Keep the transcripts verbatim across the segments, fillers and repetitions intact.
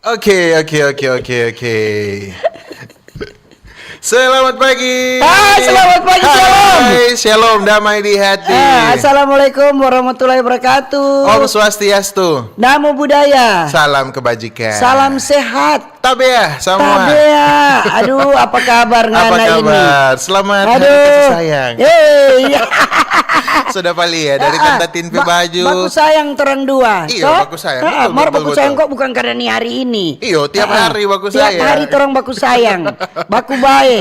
Oke, oke, oke, oke, oke. Selamat pagi. Ah, selamat pagi, shalom. Hai, shalom, damai di hati. Ah, assalamualaikum warahmatullahi wabarakatuh. Om Swastiastu. Namo Buddhaya. Salam kebajikan. Salam sehat. Tabea samua. Tabea. Aduh, apa kabar ngana ini? Apa kabar? Selamat hari kasih sayang. Aduh. Eh, iya. Sudah pali ya, dari tanta tin pe baju. Baku sayang torang dua. Iya, baku sayang. Betul, mar betul, baku sayang betul. Kok bukan karena ni hari ini. Iyo, tiap hari baku sayang. Tiap hari torang baku sayang. Baku bae.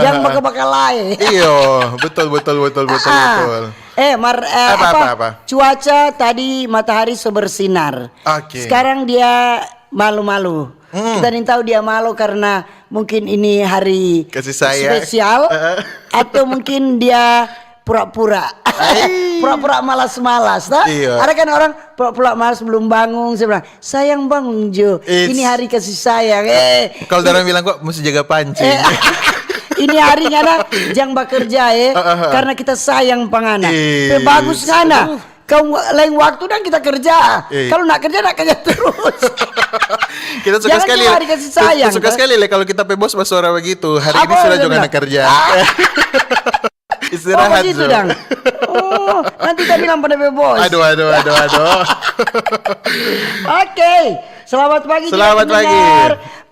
Jang baka-baka lae. Iyo, betul, betul, betul, betul, betul. Eh, mar, eh, apa, apa, apa? Cuaca tadi matahari so bersinar. Oke. Sekarang dia malu-malu. Hmm. Kita nintau dia malu karena mungkin ini hari kasih sayang. Spesial, heeh, atau mungkin dia pura-pura. Ai. Pura-pura malas-malas, ta? Iya. Ada kan orang pura-pura malas belum bangun, saya bilang, "Sayang bangun jo, ini hari kasih sayang." Eh. Kalau orang bilang kok mesti jaga pancing. Eh, ini hari ngana jang bakerja, eh, heeh, heeh, karena kita sayang pa ngana. Pe bagus ngana. Aduh. Kau lain waktu dang kita kerja. Eh. Kalau nak kerja, nak kerja terus. Kita suka sekali. Jangan cuma hari kasih sayang, kita suka sekali le kalau kita pe bos basuara begitu. Hari ini sudah juga nak kerja. Apa yang dia bilang? Ah. Istirahat. Oh, begitu dang. Oh, nanti kita bilang pada pe bos. Aduh, aduh, aduh, aduh. Oke, selamat pagi juga pendengar. Selamat pagi.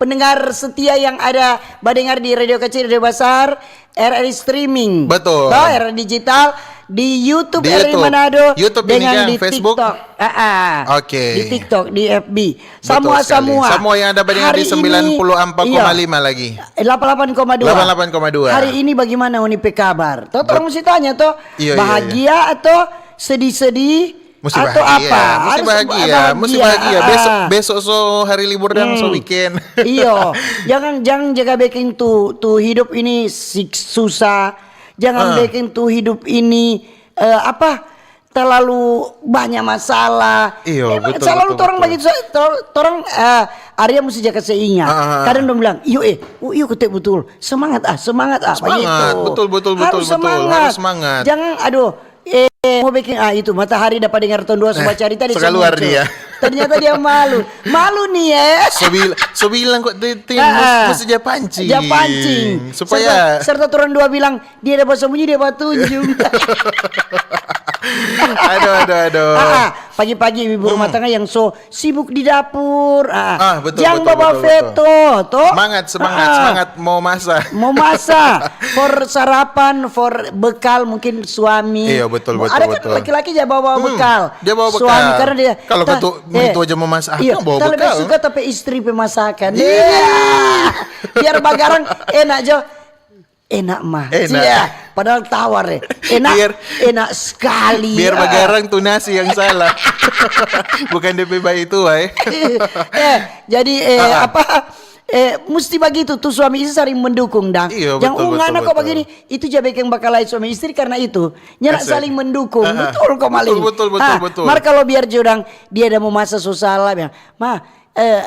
Pendengar setia yang ada badengar di Radio Kecil, Radio Besar. R R I streaming. Betul. Toh, R R I digital di YouTube R R I Manado dengan di TikTok. Ah, ah. Oke. Di TikTok, di F B. Betul sekali. Samua, samua. Samua yang ada badengar di sembilan puluh empat koma lima lagi. Hari ini, iya. Eh, delapan puluh delapan koma dua. Delapan puluh delapan koma dua. Hari ini bagaimana ngoni pe kabar? Toh, torang musti tanya toh, bahagia atau sedih-sedih? Musti bahagia, musti bahagia, musti bahagia. Besok, besok so hari libur dang, so weekend. Iyo, jangan, jangan jaga beking tu, tu hidup ini sik-, susah. Jangan beking tu hidup ini, eh, apa, terlalu banyak masalah. Iyo, betul, betul, betul. Emang selalu torang bagitu, torang, eh, Arya musti jaga se inga. Kadang dong bilang, "Iyo, eh, oh, iyo, kote betul. Semangat ah, semangat ah." Semangat, begitu. Betul, betul, betul, betul. Harus semangat. Harus semangat. Jangan, aduh, eh, mo beking, ah, itu, matahari dapa dengar tong dua so bacarita, dia so muncul. Ternyata dia malu. Malu ni, eh. So bil-, so bilang kok, ti-, ti-, mus-, musti ja pancing. Ja pancing. Supaya serta, serta torang dua bilang, "Dia dapa sambunyi, dia batunjung." Aduh, aduh, aduh. Ah, ah, pagi-pagi ibu rumah tangga yang so sibuk di dapur. Ah, betul, betul, betul. Jang bawa feto, to. Semangat, semangat, semangat mo masa. Mo masa. For sarapan, for bekal mungkin suami. Iya, betul, betul, betul. Ada kan laki-laki ja bawa bekal. Dia bawa bekal. Suami, karena dia, kalau ta-, ketu-, eh, itu aja mo masa, iya, ta bawa bekal. Lebih suka tapi istri pe masakan. Iya. Biar bagarang enak jo. Enak mah. Enak. Cia, padahal tawar, eh. Enak, enak sekali. Biar bagarang tu nasi yang salah. Bukan depe bayi tua, eh. Eh, jadi, eh, apa, eh, musti bagitu tu, suami istri saling mendukung dang. Iya, betul, betul, betul. Jang, "Uh, ngana kok bagini?" Itu ja beking bakalae suami istri karena itu. Nyanda saling mendukung. Betul kok, Malin. Betul, betul, betul, betul. Mar kalau biar jo dang, dia ada mo masa so salah, bilang, "Ma, eh,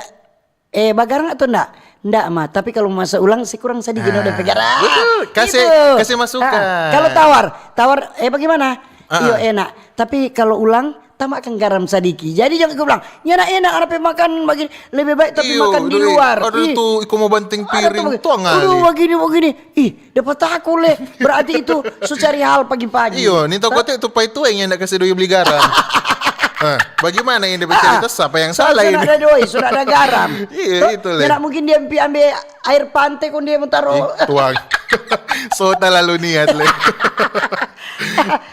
eh, bagarang atau ndak?" "Ndak, Ma. Tapi kalau masa ulang, se kurang sadiki no depe garang." Betul. Kase, kase masukan. Ah, kalau tawar, tawar, "Eh, bagaimana?" "Iyo, enak. Tapi kalau ulang, tambahkan garam sadiki." Jadi jang ko bilang, "Nyanda enak, ada pe makan bagini. Lebe bae tapi makan di luar." Iyo, aduh, itu iko mo banting piring, tuang ngali. Aduh, bagini, bagini. Ih, dapa tako le. Berarti itu so cari hal pagi-pagi. Iyo, ni tau kote tu pai tueng yang nda kase doi bli garam. Hah, bagimana ini? Bercerita sapa yang salah ini? Sudah ada doi, sudah ada garam. Iya, itu le. Nda mungkin dia pi ambe air pante kong dia mo taro. Ih, tuang. So talalu niat le.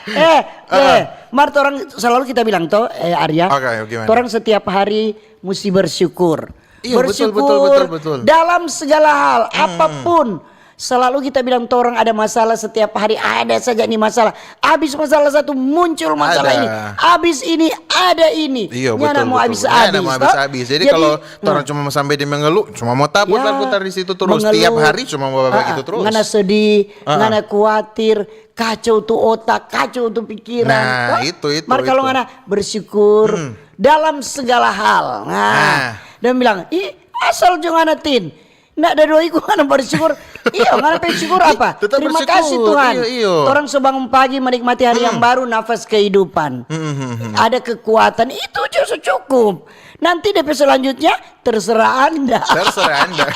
Eh, eh, mar torang selalu kita bilang to, eh, Arya. Oke, gimana? Torang setiap hari musti bersyukur. Iya, betul, betul, betul, betul. Bersyukur dalam segala hal, apapun. Selalu kita bilang, torang ada masalah setiap hari, ada saja ni masalah. Abis masalah satu, muncul masalah ini. Ada. Abis ini, ada ini. Iya, betul, betul. Nyanda mo abis-abis, to? Nyanda mo abis-abis. Jadi, kalau torang cuma sampai di mengeluh, cuma mo taputar-putar di situ terus. Tiap hari cuma mo bagitu terus. Ngana sedih, ngana kuatir, kacau tu otak, kacau tu pikiran. Nah, itu, itu, itu. Mar kalau ngana bersyukur dalam segala hal. Nah, dia bilang, "Ih, asal jo ngana, Tin. Nda ada doi ko ngana bersyukur, Iyo, ngana pe syukur apa? Tetap Terima bersyukur. kasih, Tuhan. Iyo, iyo. Torang so bangun pagi, menikmati hari yang baru, nafas kehidupan. Hmm, hmm, hmm. Ada kekuatan, itu justru cukup. Nanti D P selanjutnya, terserah Anda. Terserah Anda.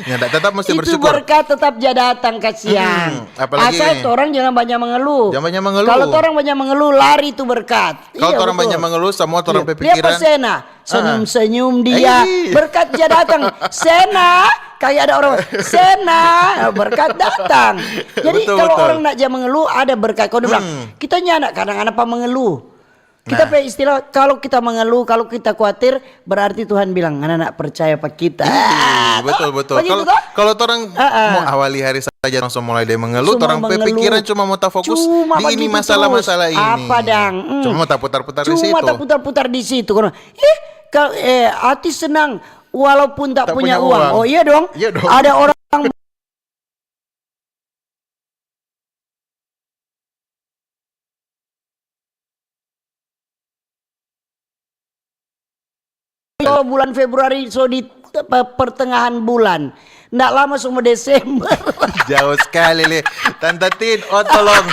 Nyanda, tetap mesti Itu bersyukur. berkat tetap ja datang, kasiang. Hmm, apalagi Asal torang jangan banyak mengeluh. Jangan banyak mengeluh. Kalau torang banyak mengeluh, lari tu berkat. Kalau Iya, torang betul. banyak mengeluh, semua torang Iya. pe Dia pikiran. pasti enak. Senyum-senyum dia, Ih. berkat ja datang. Sena, kayak ada orang, "Sena, berkat datang." Jadi Betul, kalau betul. orang nak ja mengeluh, ada berkat. Kau bilang, Hmm. "Kita nya anak kadang anak pa mengeluh." Kita Nah. pe istilah, kalau kita mengeluh, kalau kita khawatir, berarti Tuhan bilang, "Ngana nak percaya pa kita." Ih, betul, betul. Begitu Kalau toh? kalau torang Ah, ah. mau awali hari saja langsung mulai dari mengeluh, Cuma torang pe mengeluh. pikiran cuma mau tafokus Cuma di ini begitu masalah-masalah terus. ini. Apa dang? Hmm. Cuma mau taputar-putar di Cuma situ. taputar-putar di situ. Karena, eh, ka-, eh, hati senang walaupun tak Tak punya punya uang. uang. Oh, iya dong. Iya dong. Ada orang Kalau bulan Februari so di pe-, pertengahan bulan, ndak lama so mo Desember. Jauh sekali, Le. Tanta Tin, oh, tolong.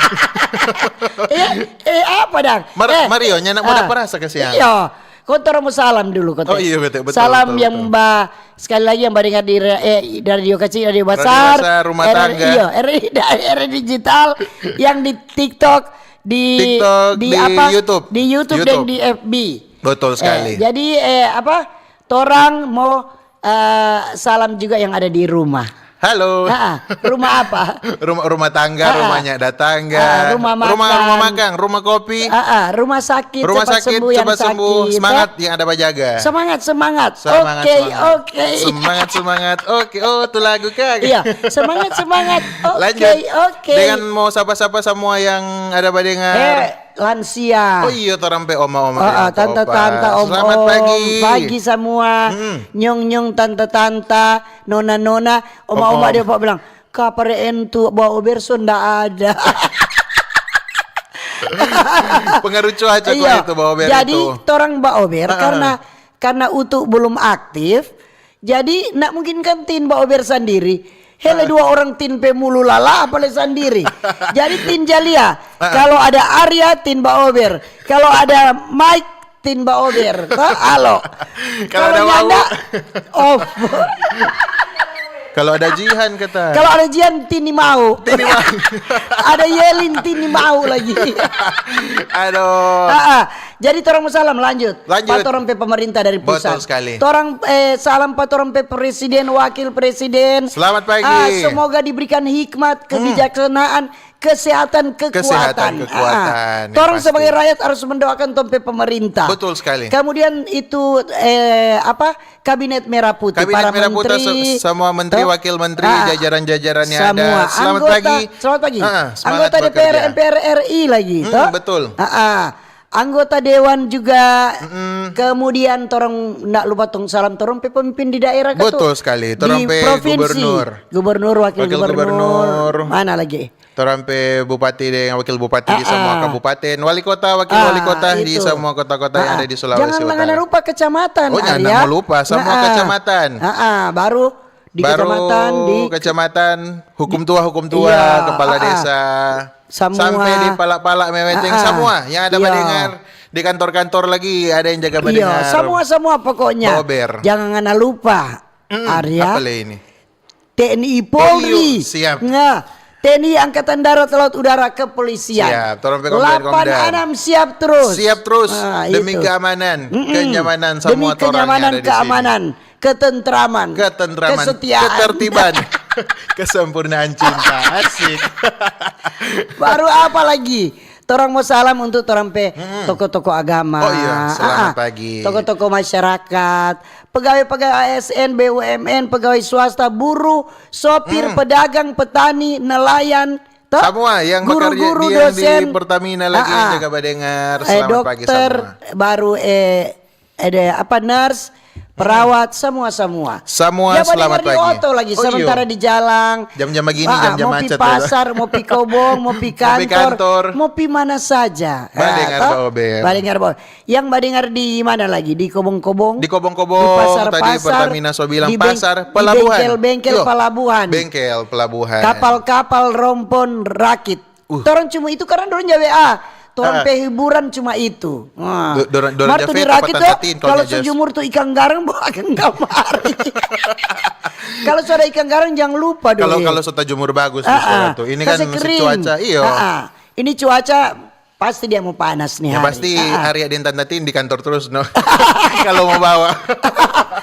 Eh, eh, apa dang? Mar-, Eh, Mario, nyanda mo ah. dapa rasa, kasiang. Iya. Kau torang mo salam dulu, kau Oh, te. iya, betul, betul, Salam betul, yang betul. ba-, sekali lagi yang badengar di re-, eh, di Radio Kacil, Radio Radio Besar, Besar, Rumah R R, Tangga. iya, R R I, R R I Digital, yang di TikTok, di, TikTok, di di apa? YouTube. Di YouTube dan YouTube. di F B. Betul Eh, sekali. jadi, eh, apa? Torang mo, eh, salam juga yang ada di rumah. Halo. Ah, ah. Rumah apa? Rumah, rumah tangga, Ah, ah. rumahnya datangga. Ah, rumah Rumah, makan. rumah makan, rumah kopi. Ah, ah. Rumah sakit, Rumah cepat sakit, sembuh yang cepat sembuh. sakit, Semangat eh. yang ada bajaga. Semangat, semangat. Semangat, Oke, semangat. oke. Semangat, semangat. Oke, oh, tu lagu, Kak. Iya, semangat, semangat. Oke, Lanjut. oke. Dengan mau sapa-sapa semua yang ada badengar. Eh, lansia. Oh iya, torang pe oma-oma, Oh, ah, tanta-tanta, opa-opa. om-om. Selamat pagi. Pagi semua. Mm-mm. Nyong-nyong, tanta-tanta, nona-nona, oma-oma Om-om. dia pa bilang, "Kapare entu bawa ober so nda ada." Pengaruh cuaca kok Iya. itu bawa ober Jadi, itu. torang bawa ober Ah, ah. karena, karena Utu belum aktif, jadi nda mungkin kan Tin bawa ober sandiri. Hele, Ah. dua orang Tin pe mulu lala, apale sandiri. Jadi, Tin ja lia, Ah. kalau ada Arya, Tin bawa ober. Kalau ada Mike, Tin bawa ober. Toh, alo. Kalau Kalau ada nyanda, Wawu. off. Kalau ada Jihan, kata. Kalau ada Jihan, Tin ni mau. Tin ni mau. Ada Yelin, Tin ni mau lagi. Aduh. Ah, ah. Jadi torang mo salam, lanjut. Lanjut. Pa torang pe pemerintah dari Betul pusat. sekali. Torang, eh, salam pa torang pe presiden, wakil presiden. Selamat pagi. Ah, semoga diberikan hikmat, Hmm. kebijaksanaan, kesehatan, kekuatan. Kesehatan, kekuatan, Ah, yang torang pasti. sebagai rakyat harus mendoakan tong pe pemerintah. Betul sekali. Kemudian itu, eh, apa, Kabinet Merah Putih, Kabinet para Merah Putih, menteri, se-, semua menteri, toh? wakil menteri, Ah, jajaran-jajaran yang semua. ada. Selamat Anggota, pagi. selamat pagi. Ah, semangat Anggota D P R, bekerja. M P R R I lagi, Hmm, toh? betul. Ah, ah. Anggota dewan juga. Mm-mm. Kemudian torang ndak lupa tong salam torang pe pemimpin di daerah ka tu. Betul sekali, torang Di pe provinsi. gubernur. Gubernur, wakil Wakil gubernur. gubernur. Mana lagi? Torang pe bupati deng wakil bupati di Ah, semua ah. kabupaten, wali kota, wakil Ah, wali kota di itu. semua kota-kota yang Ah, ada di Sulawesi jangan Utara. lupa kecamatan, Oh, jangan Arya. mau lupa, semua Ah, ah. kecamatan. Ah, ah. Baru di Baru kecamatan, di kecamatan, hukum tua, hukum tua, Iya, kepala ah, ah. desa. Semua. Sampai di pala-pala meweteng, Ah, ah. semua yang ada Iya. badengar. Di kantor-kantor lagi ada yang jaga Iya, badengar. semua-semua pokoknya. Bober. Jangan ngana lupa, Mm-mm, Arya. apa le ini? T N I Polri. Oh, iya, siap. Nggak. T N I Angkatan Darat, Laut, Udara, Kepolisian. Siap, torang pe komplain Komdam. Delapan enam siap terus. Siap terus. Ah, Demi itu. keamanan, Mm-mm. kenyamanan Demi semua torang yang kenyamanan, ada di sini. keamanan, ketentraman, Ketentraman, kesetiaan. ketertiban, kesempurnaan cinta. Asik. Baru apa lagi? Torang mo salam untuk torang pe Mm-mm. toko-toko agama. Oh iya, selamat Ah, ah. pagi. Toko-toko masyarakat, pegawai-pegawai A S N, B U M N, pegawai swasta, buruh, sopir, Mm. pedagang, petani, nelayan, toh? Semua yang bekerja Guru-guru, di, yang di dosen. Pertamina lagi Ah, ah. jaga badengar. Eh, Selamat pagi dokter, semua. baru, eh, ada apa, nurse, perawat, semua-semua. Semua. Ya, selamat pagi. Yang badengar di oto lagi, oh, sementara iyo, di jalang. Jam-jam begini, ah, jam-jam macet, mau pi pasar, mau pi kobong, mau pi kantor, mau pi mana saja. Badengar, Baobeb. Badengar, Baobeb. Yang badengar di mana lagi? Di kobong-kobong, di kobong-kobong, di pasar-pasar, tadi Pertamina so bilang, di beng-, pasar, di pelabuhan. Bengkel-bengkel pelabuhan. Iyo, bengkel pelabuhan. Kapal-kapal, rompon, rakit. Uh. Torang cuma itu karena dorang ja W A. Torang pe hiburan cuma itu. Nah. Mar tu di rakit tu, kalau so jumur tu ikang garang, bawa akang kamari. Kalau so ada ikang garang, jang lupa dong. Kalau so tajumur bagus, ini kan musim cuaca, iyo. Ini cuaca pasti dia mo panas ni hari. Ya, pasti Arya deng Tanta Tin di kantor terus, no. Kalau mo bawa.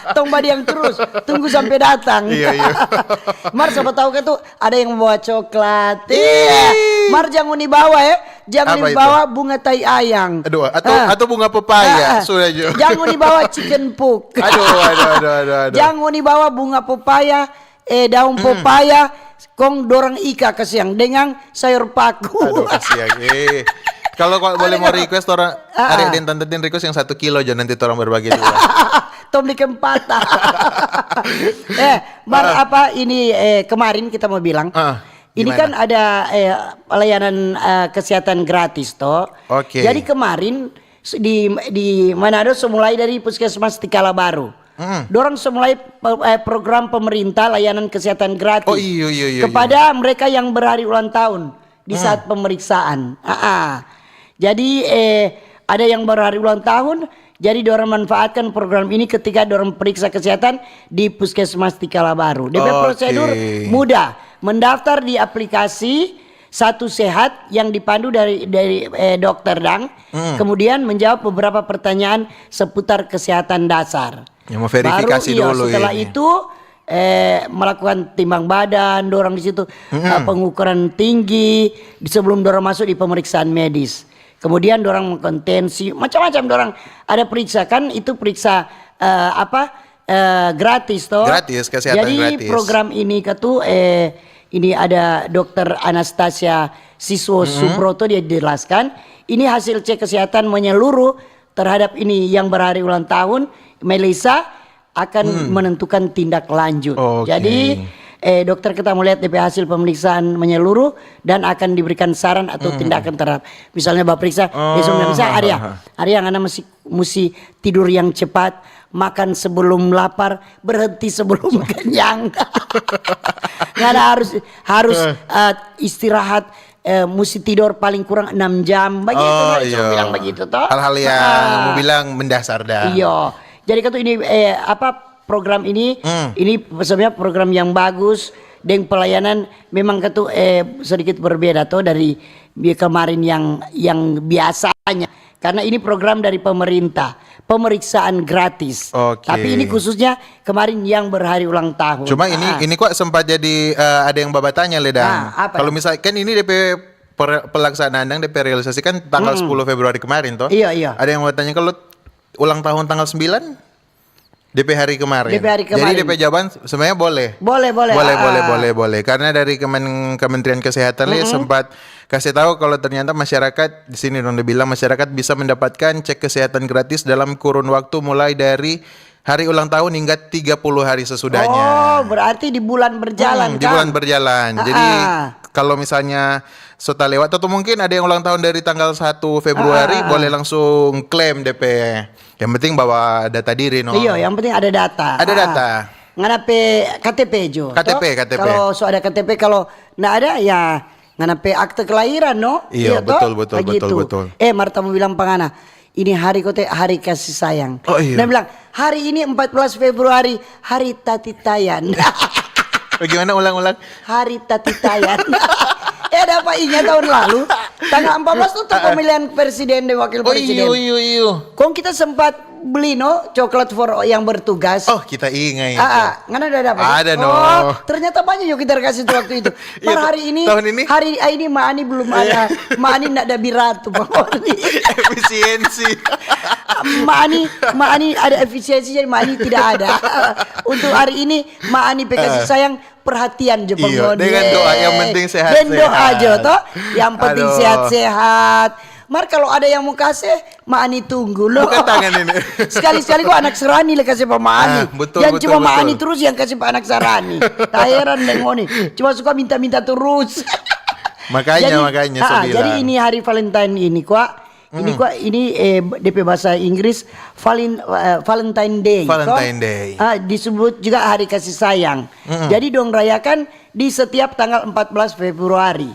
Tong badiam terus, tunggu sampe datang. Iyo, iyo. Mar, sapa tau kan tu ada yang mo bawa coklat. Ih. Iya. Mar, jang ngoni bawa, eh. Jang ngoni bawa bunga tai ayang. Aduh, atau bunga pepaya, sudah jo. Jang ngoni bawa chicken pook. Aduh, aduh, aduh, aduh, aduh. Jang ngoni bawa bunga pepaya, eh, daun pepaya, kong dorang ika kasiang deng sayor paku. Aduh, kasiang, eh. Kalau boleh mo request, orang Arya deng Tanta Tin request yang satu kilo jo, nanti torang berbagi dua. Tong bikin patah. Eh, Mar, apa ini, eh, kemarin kita mau bilang, ini kan ada, eh, pelayanan, eh, kesehatan gratis, toh. Oke. Jadi kemarin s-, di, di Manado so mulai dari Puskesmas Tikala Baru. Dorang so mulai pe-, eh, program pemerintah layanan kesehatan gratis kepada mereka yang berhari ulang tahun di saat pemeriksaan. Ah, ah. Jadi, eh, ada yang baru hari ulang tahun, jadi dorang manfaatkan program ini ketika dorang periksa kesehatan di Puskesmas Tikala Baru. Depe prosedur mudah, mendaftar di aplikasi Satu Sehat yang dipandu dari, dari, eh, dokter dang, kemudian menjawab beberapa pertanyaan seputar kesehatan dasar. Yang mau verifikasi dulu. Baru, iyo, setelah itu, eh, melakukan timbang badan, dorang di situ, eh, pengukuran tinggi, di sebelum dorang masuk di pemeriksaan medis. Kemudian dorang melakukan tensi, macam-macam dorang ada periksa, kan itu periksa, eh, apa, eh, gratis, toh. Gratis, kesehatan gratis. Jadi program ini katu, eh, ini ada Dokter Anastasia Siswo Subroto, dia jelaskan, ini hasil cek kesehatan menyeluruh terhadap ini yang berhari ulang tahun, Melissa akan menentukan tindak lanjut. Oke. Jadi, eh, dokter kita mau lihat depe hasil pemeriksaan menyeluruh dan akan diberikan saran atau tindakan terhadap. Misalnya baperiksa, dia so bilang, misalnya, "Arya, Arya, ngana musti, musti tidur yang cepat, makan sebelum lapar, berhenti sebelum kenyang." Ngana harus, harus, eh, istirahat, eh, musti tidor paling kurang enam jam, bagitu, no, dia so bilang bagitu, toh. Hal-hal yang mo bilang mendasar dah. Iyo. Jadi katu ini, eh, apa, program ini, ini sebenarnya program yang bagus, deng pelayanan memang katu, eh, sedikit berbeda, toh, dari bi-, kemarin yang, yang biasanya. Karena ini program dari pemerintah, pemeriksaan gratis. Oke. Tapi ini khususnya kemarin yang berhari ulang tahun. Cuma ini, ini kok sempat jadi, eh, ada yang babatanya, le, dang. Kalau misalkan ini depe per-, pelaksanaan dang, depe realisasi kan tanggal sepuluh Februari kemarin, toh? Iya, iya. Ada yang mau tanya, kalau ulang tahun tanggal sembilan, depe hari kemarin. Depe hari kemarin. Jadi depe jawaban sebenarnya boleh. Boleh, boleh. Boleh, boleh, boleh, boleh. Karena dari Kemen-, Kementerian Kesehatan le sempat kasih tahu kalau ternyata masyarakat di sini dong, dia bilang masyarakat bisa mendapatkan cek kesehatan gratis dalam kurun waktu mulai dari hari ulang tahun hingga tiga puluh hari sesudahnya. Oh, berarti di bulan berjalan, kan? Hmm, di bulan berjalan. Jadi, kalau misalnya so talewat, atau mungkin ada yang ulang tahun dari tanggal satu Februari, boleh langsung klaim depe. Yang penting bawa data diri, no? Iya, yang penting ada data. Ada data. Ngana pe K T P jo, toh? K T P, K T P. Kalau so ada K T P, kalau nda ada, ya ngana pe akte kelahiran, no? Iya, betul, betul, betul, betul. Eh, mar ta mo bilang pa ngana, ini hari kote hari kasih sayang. Oh, iya. Dia bilang, "Hari ini empat belas Februari, hari tatitayan." Bagaimana? Ulang, ulang. Hari tatitayan. Eh, ada apa ingat tahun lalu? Tanggal empat belas tuh, tuh pemilihan presiden dan wakil presiden. Oh, iyo, iyo, iyo. Kong kita sempat beli, no, coklat for yang bertugas. Oh, kita ingat itu. Ah, ah, ngana ada dapat? Ada, no. Oh, ternyata banyak juga kita kasih tuh waktu itu. Mar, iya, hari ini, tahun ini? Hari, ah, ini Ma Ani belum ada. Ma Ani nda ada birat tuh, Bang Odi. Efisiensi. Ma Ani, Ma Ani ada efisiensi, jadi Ma Ani tidak ada. Untuk hari ini, Ma Ani pe kasih sayang, perhatian jo pa ngoni. Iyo, dengan doa, yang penting sehat-sehat. Deng doa jo, toh. Yang penting sehat-sehat. Mar kalau ada yang mau kase, Ma Ani tunggu lo. Buka tangan ini. Sekali-sekali kok anak Sarani le kase pa Ma Ani. Ah, betul, Yang betul, cuma Ma Ani betul. terus yang kase pa anak Sarani. Taheran deng ngoni. Cuma suka minta-minta terus. Makanya, Jadi, makanya ah, saya ah, jadi bilang. ini hari Valentine ini kwa. Ini kwa ini eh, D P bahasa Inggris Valin, eh, Valentine Day. Valentine Toh? Day. Ah, disebut juga hari kasih sayang. Jadi dong rayakan di setiap tanggal empat belas Februari.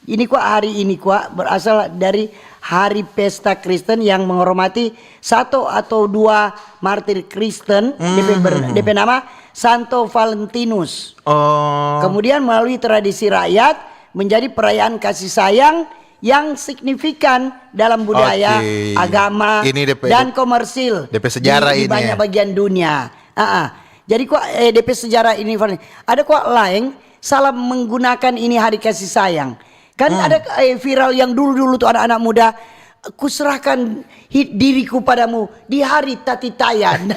Ini kwa hari ini kwa berasal dari hari pesta Kristen yang menghormati satu atau dua martir Kristen. D P ber- D P nama Santo Valentinus. Oh. Kemudian melalui tradisi rakyat menjadi perayaan kasih sayang yang signifikan dalam budaya, Oke. agama, Ini D P dan komersil D P sejarah di, di ini, banyak ya. bagian dunia. Ah, ah. Jadi kwa eh, D P sejarah ini Fani. Ada kwa laeng salah menggunakan ini hari kasih sayang. Kan ada eh, viral yang dulu-dulu tuh anak-anak muda, "Kuserahkan hi- diriku padamu di hari tatitayan."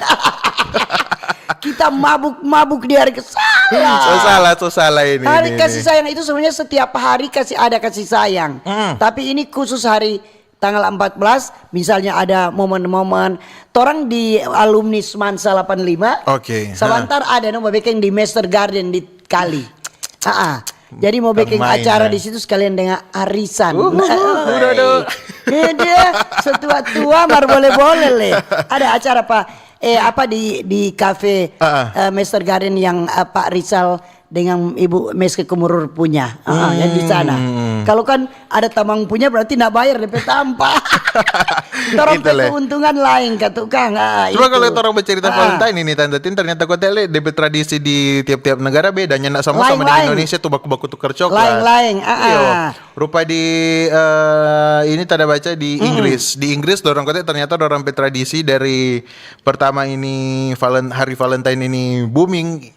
Kita mabuk-mabuk di hari ke- salah. So salah, so salah ini. Hari ini, kasih ini. Sayang itu sebenarnya setiap hari kasih ada kasih sayang. Tapi ini khusus hari tanggal empat belas, misalnya ada momen-momen. Torang di alumni Semansa delapan lima. Oke. Sebentar ada no mau bikin di Master Garden di Kali. Ah, ah. Jadi mau bikin Main, acara eh. di situ sekalian dengan arisan. Uhuh, udah, udah. Eh, dia setua-tua mar boleh-boleh le. Ada acara apa? Eh apa di di kafe Ah, ah. eh, Master Garden yang eh, Pak Rizal dengan Ibu Meske Kumurur punya, ah, ah, yang di sana. Hmm. Kalau kan ada tamang punya berarti nak bayar D P tampa. Torang Itu pe le. Keuntungan lain ka tukang. Ah, Cuma itu. Kalau orang bercerita Ah. Valentine ini Tante Tin, ternyata kote le D P tradisi di tiap-tiap negara beda. Nyanda sama sama di Lain-lain. Indonesia tuh baku-baku tukar coklat. Lain-lain, ah, Iyo. ah. Rupa di eh, ini tada baca di Inggris. Di Inggris dorang kote ternyata dorang pe tradisi dari pertama ini Valen, hari Valentine ini booming.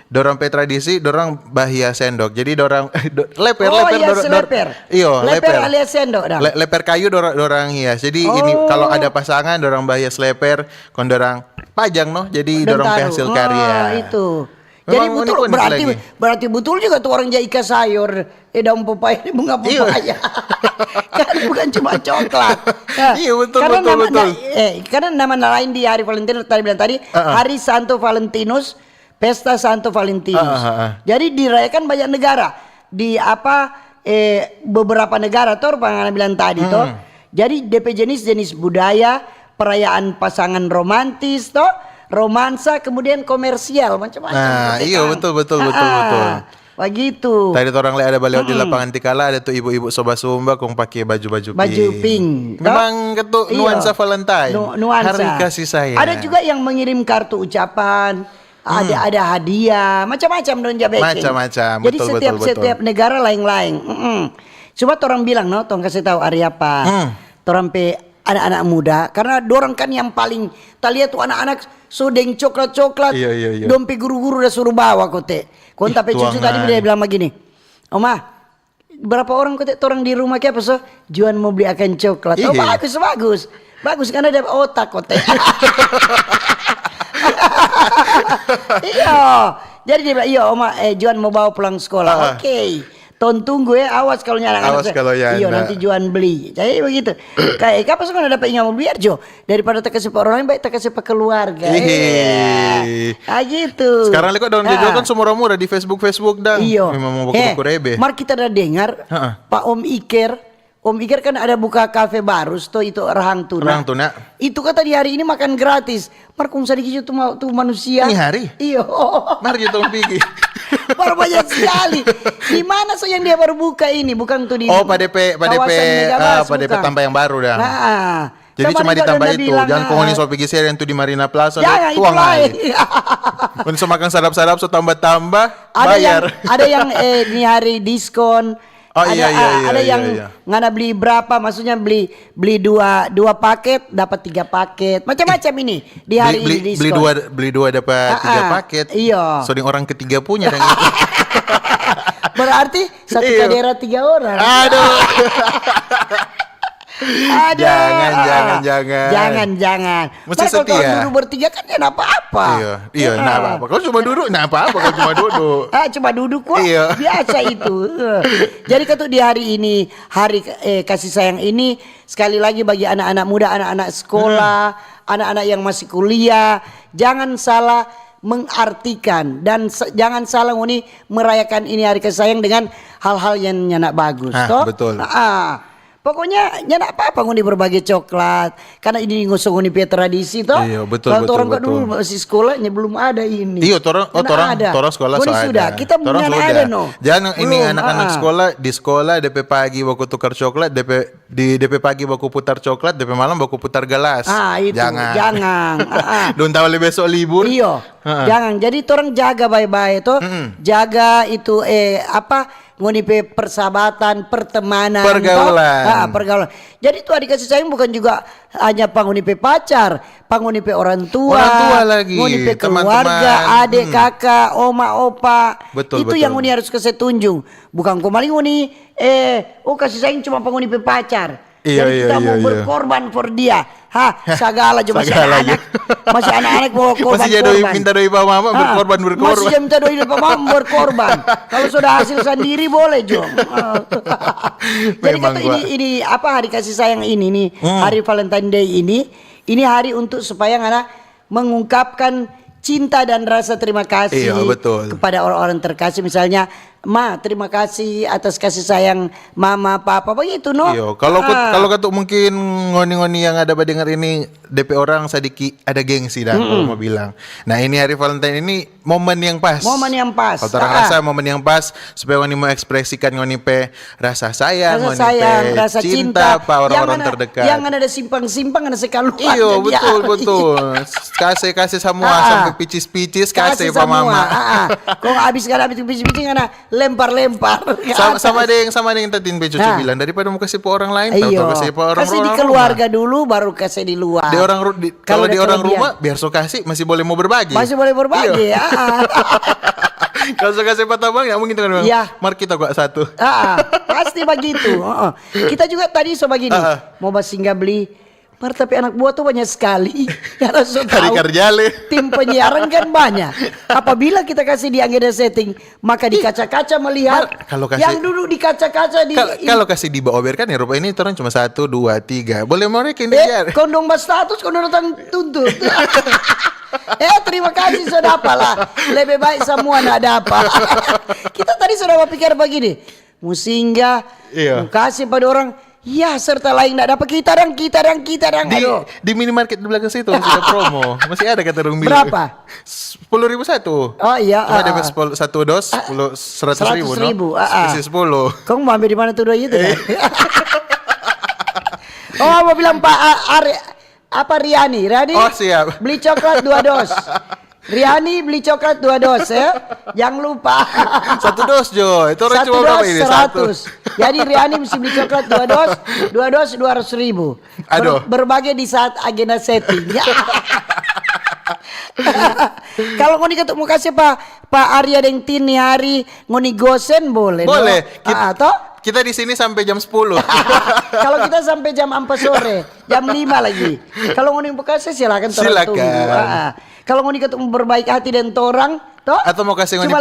Dorang pe tradisi dorang bahia sendok. Jadi dorang do- leper Oh, leper iya, dor- dor- leper. Iyo, Leper leper. Alias sendok dong. Le- leper kayu dorang, dorang hias. Jadi ini Oh. Kalau ada pasangan dorang bahia leper, kon dorang pajang no. Jadi Dong dorang pe taruh. hasil Wah, karya. Itu. Jadi Memang betul unik-unik berarti lagi. Berarti betul juga tuh orang jadi ikan sayur. Eh daun pepaya ini bunga Iya. Pepaya. Kan bukan cuma coklat. Nah, Iya, betul, karena betul, nama, betul. na- eh karena nama lain di hari Valentino tadi bilang tadi Uh-uh. hari Santo Valentinus, pesta Santo Valentinus. Uh-uh, uh-uh. Jadi dirayakan banyak negara di apa eh beberapa negara toh orang bilang tadi toh. Jadi D P jenis-jenis budaya, perayaan pasangan romantis toh, romansa, kemudian komersial macam-macam. Nah, Gitu iya, kan. betul, betul, betul, Ah, betul. Begitu. Tadi orang le ada balewat di lapangan Tikala, ada tuh ibu-ibu soba sumba kong pake baju-baju Baju pink, toh? Memang ketu Iya. nuansa Valentine. Nu- nuansa. Hari kasih sayang. Ada juga yang mengirim kartu ucapan, ada ada hadiah, macam-macam dong ja beking. Macam-macam, Jadi betul, setiap betul, betul. setiap negara lain-lain. Mm-mm. Cuma orang bilang no, tong kasih tahu hari apa. Hmm. Orang pe anak-anak muda, karena dorang kan yang paling talihat tuh anak-anak so deng coklat-coklat. Iya, iya, iya. Dong pe guru-guru udah suruh bawa kote. Konta pe Ih, cucu tadi tuangan. Dia bilang begini, "Oma, berapa orang kote orang di rumah ke apa so? Juan mau beli akan coklat." Oh, Iya. Bagus, bagus. Bagus karena ada otak kote. Iya. Jadi dia bilang, "Iya, Oma, eh, Juan mau bawa pulang sekolah." Ah. Oke. Tong tunggu ya, awas kalau nyana Awas kalau nyana. Iyo, nanti Juan beli. Jadi begitu. Kayak apa sih kalau dapat ingat mau biar jo daripada tak kasih orang lain baik tak kasih keluarga. Ih. Iya. Ah gitu. Sekarang le kok daun Ah. Jogja kan semua murah di Facebook Facebook dang. Iyo. Memang mau Eh, baku rebe. Mar kita ada dengar Heeh. Pak Om Iker. Om Iker kan ada buka kafe baru, sto itu Rahang Tuna. Rahang Tuna. Itu kata di hari ini makan gratis. Mar kong sadiki jo tu, ma- tu manusia. Ini hari? Iyo. Mari kita pigi. Baru banyak sekali. Di mana so yang dia baru buka ini? Bukan tu di Oh, pada pe, pada pe, kawasan Megamas, ah, pada pe bukan? Tambayang Baru dah. Nah. Jadi Sama cuma juga ditambah udah itu. Bilang, Jangan kong ah, ini so pigi seri yang tu di Marina Plaza. Jangan itu Tuang lain. Kong ini so makan sadap-sadap so tambah-tambah Ada yang bayar. ada yang eh, ini hari diskon. Oh, Ada, iya, iya, ah, iya, ada iya, yang iya. ngana beli berapa, maksudnya beli beli dua dua paket dapat tiga paket, macam-macam ini di hari beli, ini beli diskon. Dua beli dua dapat Ah, tiga ah. Paket. Iya. So deng orang ketiga punya dang. Berarti satu Iya. Kadera tiga orang. Aduh. Ada. Jangan, jangan, jangan. Jangan, jangan. Mesti setia. Kalau duduk bertiga kan ya nggak apa-apa. Iya, iya, nggak apa-apa. Kalau cuma duduk, nggak apa-apa kalau cuma duduk. Ah, cuma duduk kok. Iya. Biasa itu. Jadi katu di hari ini, hari eh, kasih sayang ini, sekali lagi bagi anak-anak muda, anak-anak sekolah, anak-anak yang masih kuliah, jangan salah mengartikan dan jangan salah ngoni merayakan ini hari kasih sayang dengan hal-hal yang nyanda bagus. Ah, betul. Ah, pokoknya nyanda apa-apa ngoni berbagi coklat karena ini ngoni pe tradisi to. Iya, betul, betul. Kalau torang kan dulu masih sekolah, belum ada ini. Iya, torang, oh, torang, torang sekolah sudah. Kita nyanda ada no. Jangan ini anak-anak sekolah di sekolah depe pagi baku tukar coklat, depe di depe pagi baku putar coklat, depe malam baku putar gelas. Ah, itu. Jangan. Jangan. Dong tahu lebe besok libur. Iyo. Jangan. Jadi torang jaga bae-bae to. Jaga itu eh apa ngoni pe persahabatan, pertemanan, pergaulan. Ah, pergaulan. Jadi tu hari kasih sayang bukan juga hanya pa ngoni pe pacar, pa ngoni pe orang tua, orang tua lagi, ngoni pe keluarga, ade, kaka, oma, opa. Betul, itu yang ngoni harus kase tunjung. Bukan komali ngoni eh oh kasih sayang cuma pa ngoni pe pacar. Iya, iya, iya. Jadi kita mau berkorban for dia. Hah, sagala jo masih anak-anak. Masih anak-anak mau korban. Masih jadi minta doi pa mama berkorban, berkorban. Masih jadi minta doi pa mama berkorban. Kalau sudah hasil sendiri boleh jo. Jadi kata ini ini apa hari kasih sayang ini nih, hari Valentine Day ini, ini hari untuk supaya ngana mengungkapkan cinta dan rasa terima kasih kepada orang-orang terkasih. Misalnya, ma, terima kasih atas kasih sayang mama, papa, begitu no. Iyo, kalau kalau katu mungkin ngoni-ngoni yang ada badengar ini depe orang sadiki ada gengsi dan kalau mau bilang. Nah ini hari Valentine ini momen yang pas. Momen yang pas. Kalau orang rasa momen yang pas supaya ngoni mau ekspresikan ngoni pe rasa sayang, rasa sayang, rasa cinta pa orang-orang terdekat. Yang ada simpang-simpang ada sekali. Iyo, betul, betul. Kase kase samua sampe picis-picis kase pa mama. Kong abis kada abis picis-picis ngana lempar-lempar. Sama deng sama deng tadi Bejo bilang daripada mau kase pa orang lain, tau kase pa orang rumah. Kase di keluarga dulu baru kase di luar. Di orang kalau di orang rumah biar so kase masih boleh mau berbagi. Masih boleh berbagi ya. Kalau so kase pa tabang ya mungkin kan. Mar kita gua satu. Ah, pasti begitu. Kita juga tadi so bagini, mau basinggah beli. Mar tapi anak buah tuh banyak sekali. Karena so tahu, tim penyiaran kan banyak. Apabila kita kasih di agenda setting, maka di kaca-kaca melihat yang duduk di kaca-kaca di. Kalau kasih di Baober kan ya rupa ini orang cuma satu, dua, tiga. Boleh mereka ini. Kondong ba status, kondong datang tuntut. Eh, terima kasih, so dapa lah. Lebih baik semua ndak dapa. Kita tadi sudah berpikir begini. Musinggah, iya. Mukasi pa dorang, ya serta lain ndak dapa kita dang, kita dang, kita dang. Di, di minimarket di belakang situ masih ada promo. Masih ada kata dong bilang. Berapa? Sepuluh ribu satu. Oh iya. Cuma ada satu dos, sepuluh, seratus ribu, no? Seratus ribu, ah, ah. Isi sepuluh. Kong mau ambil di mana tuh doi itu? Oh, mau bilang Pak Ari, apa Riani? Riani? Oh, siap. Beli coklat dua dos. Riani beli coklat dua dos ya. Jangan lupa. Satu dos jo. Itu orang cuma berapa ini? Satu. Jadi Riani mesti beli coklat dua dos, dua dos dua ratus ribu. Aduh. Berbagi di saat agenda setting. Ya. Kalau ngoni ketuk mau kasih pa pa Arya deng Tin ni hari ngoni gosen boleh. Boleh. Kita di sini sampai jam sepuluh. Kalau kita sampai jam empat sore. Jam lima lagi. Kalau ngoni mau kasih silakan. Silakan. Kalau ngoni ketuk mau berbaik hati deng torang, to? Atau mau kasih ngoni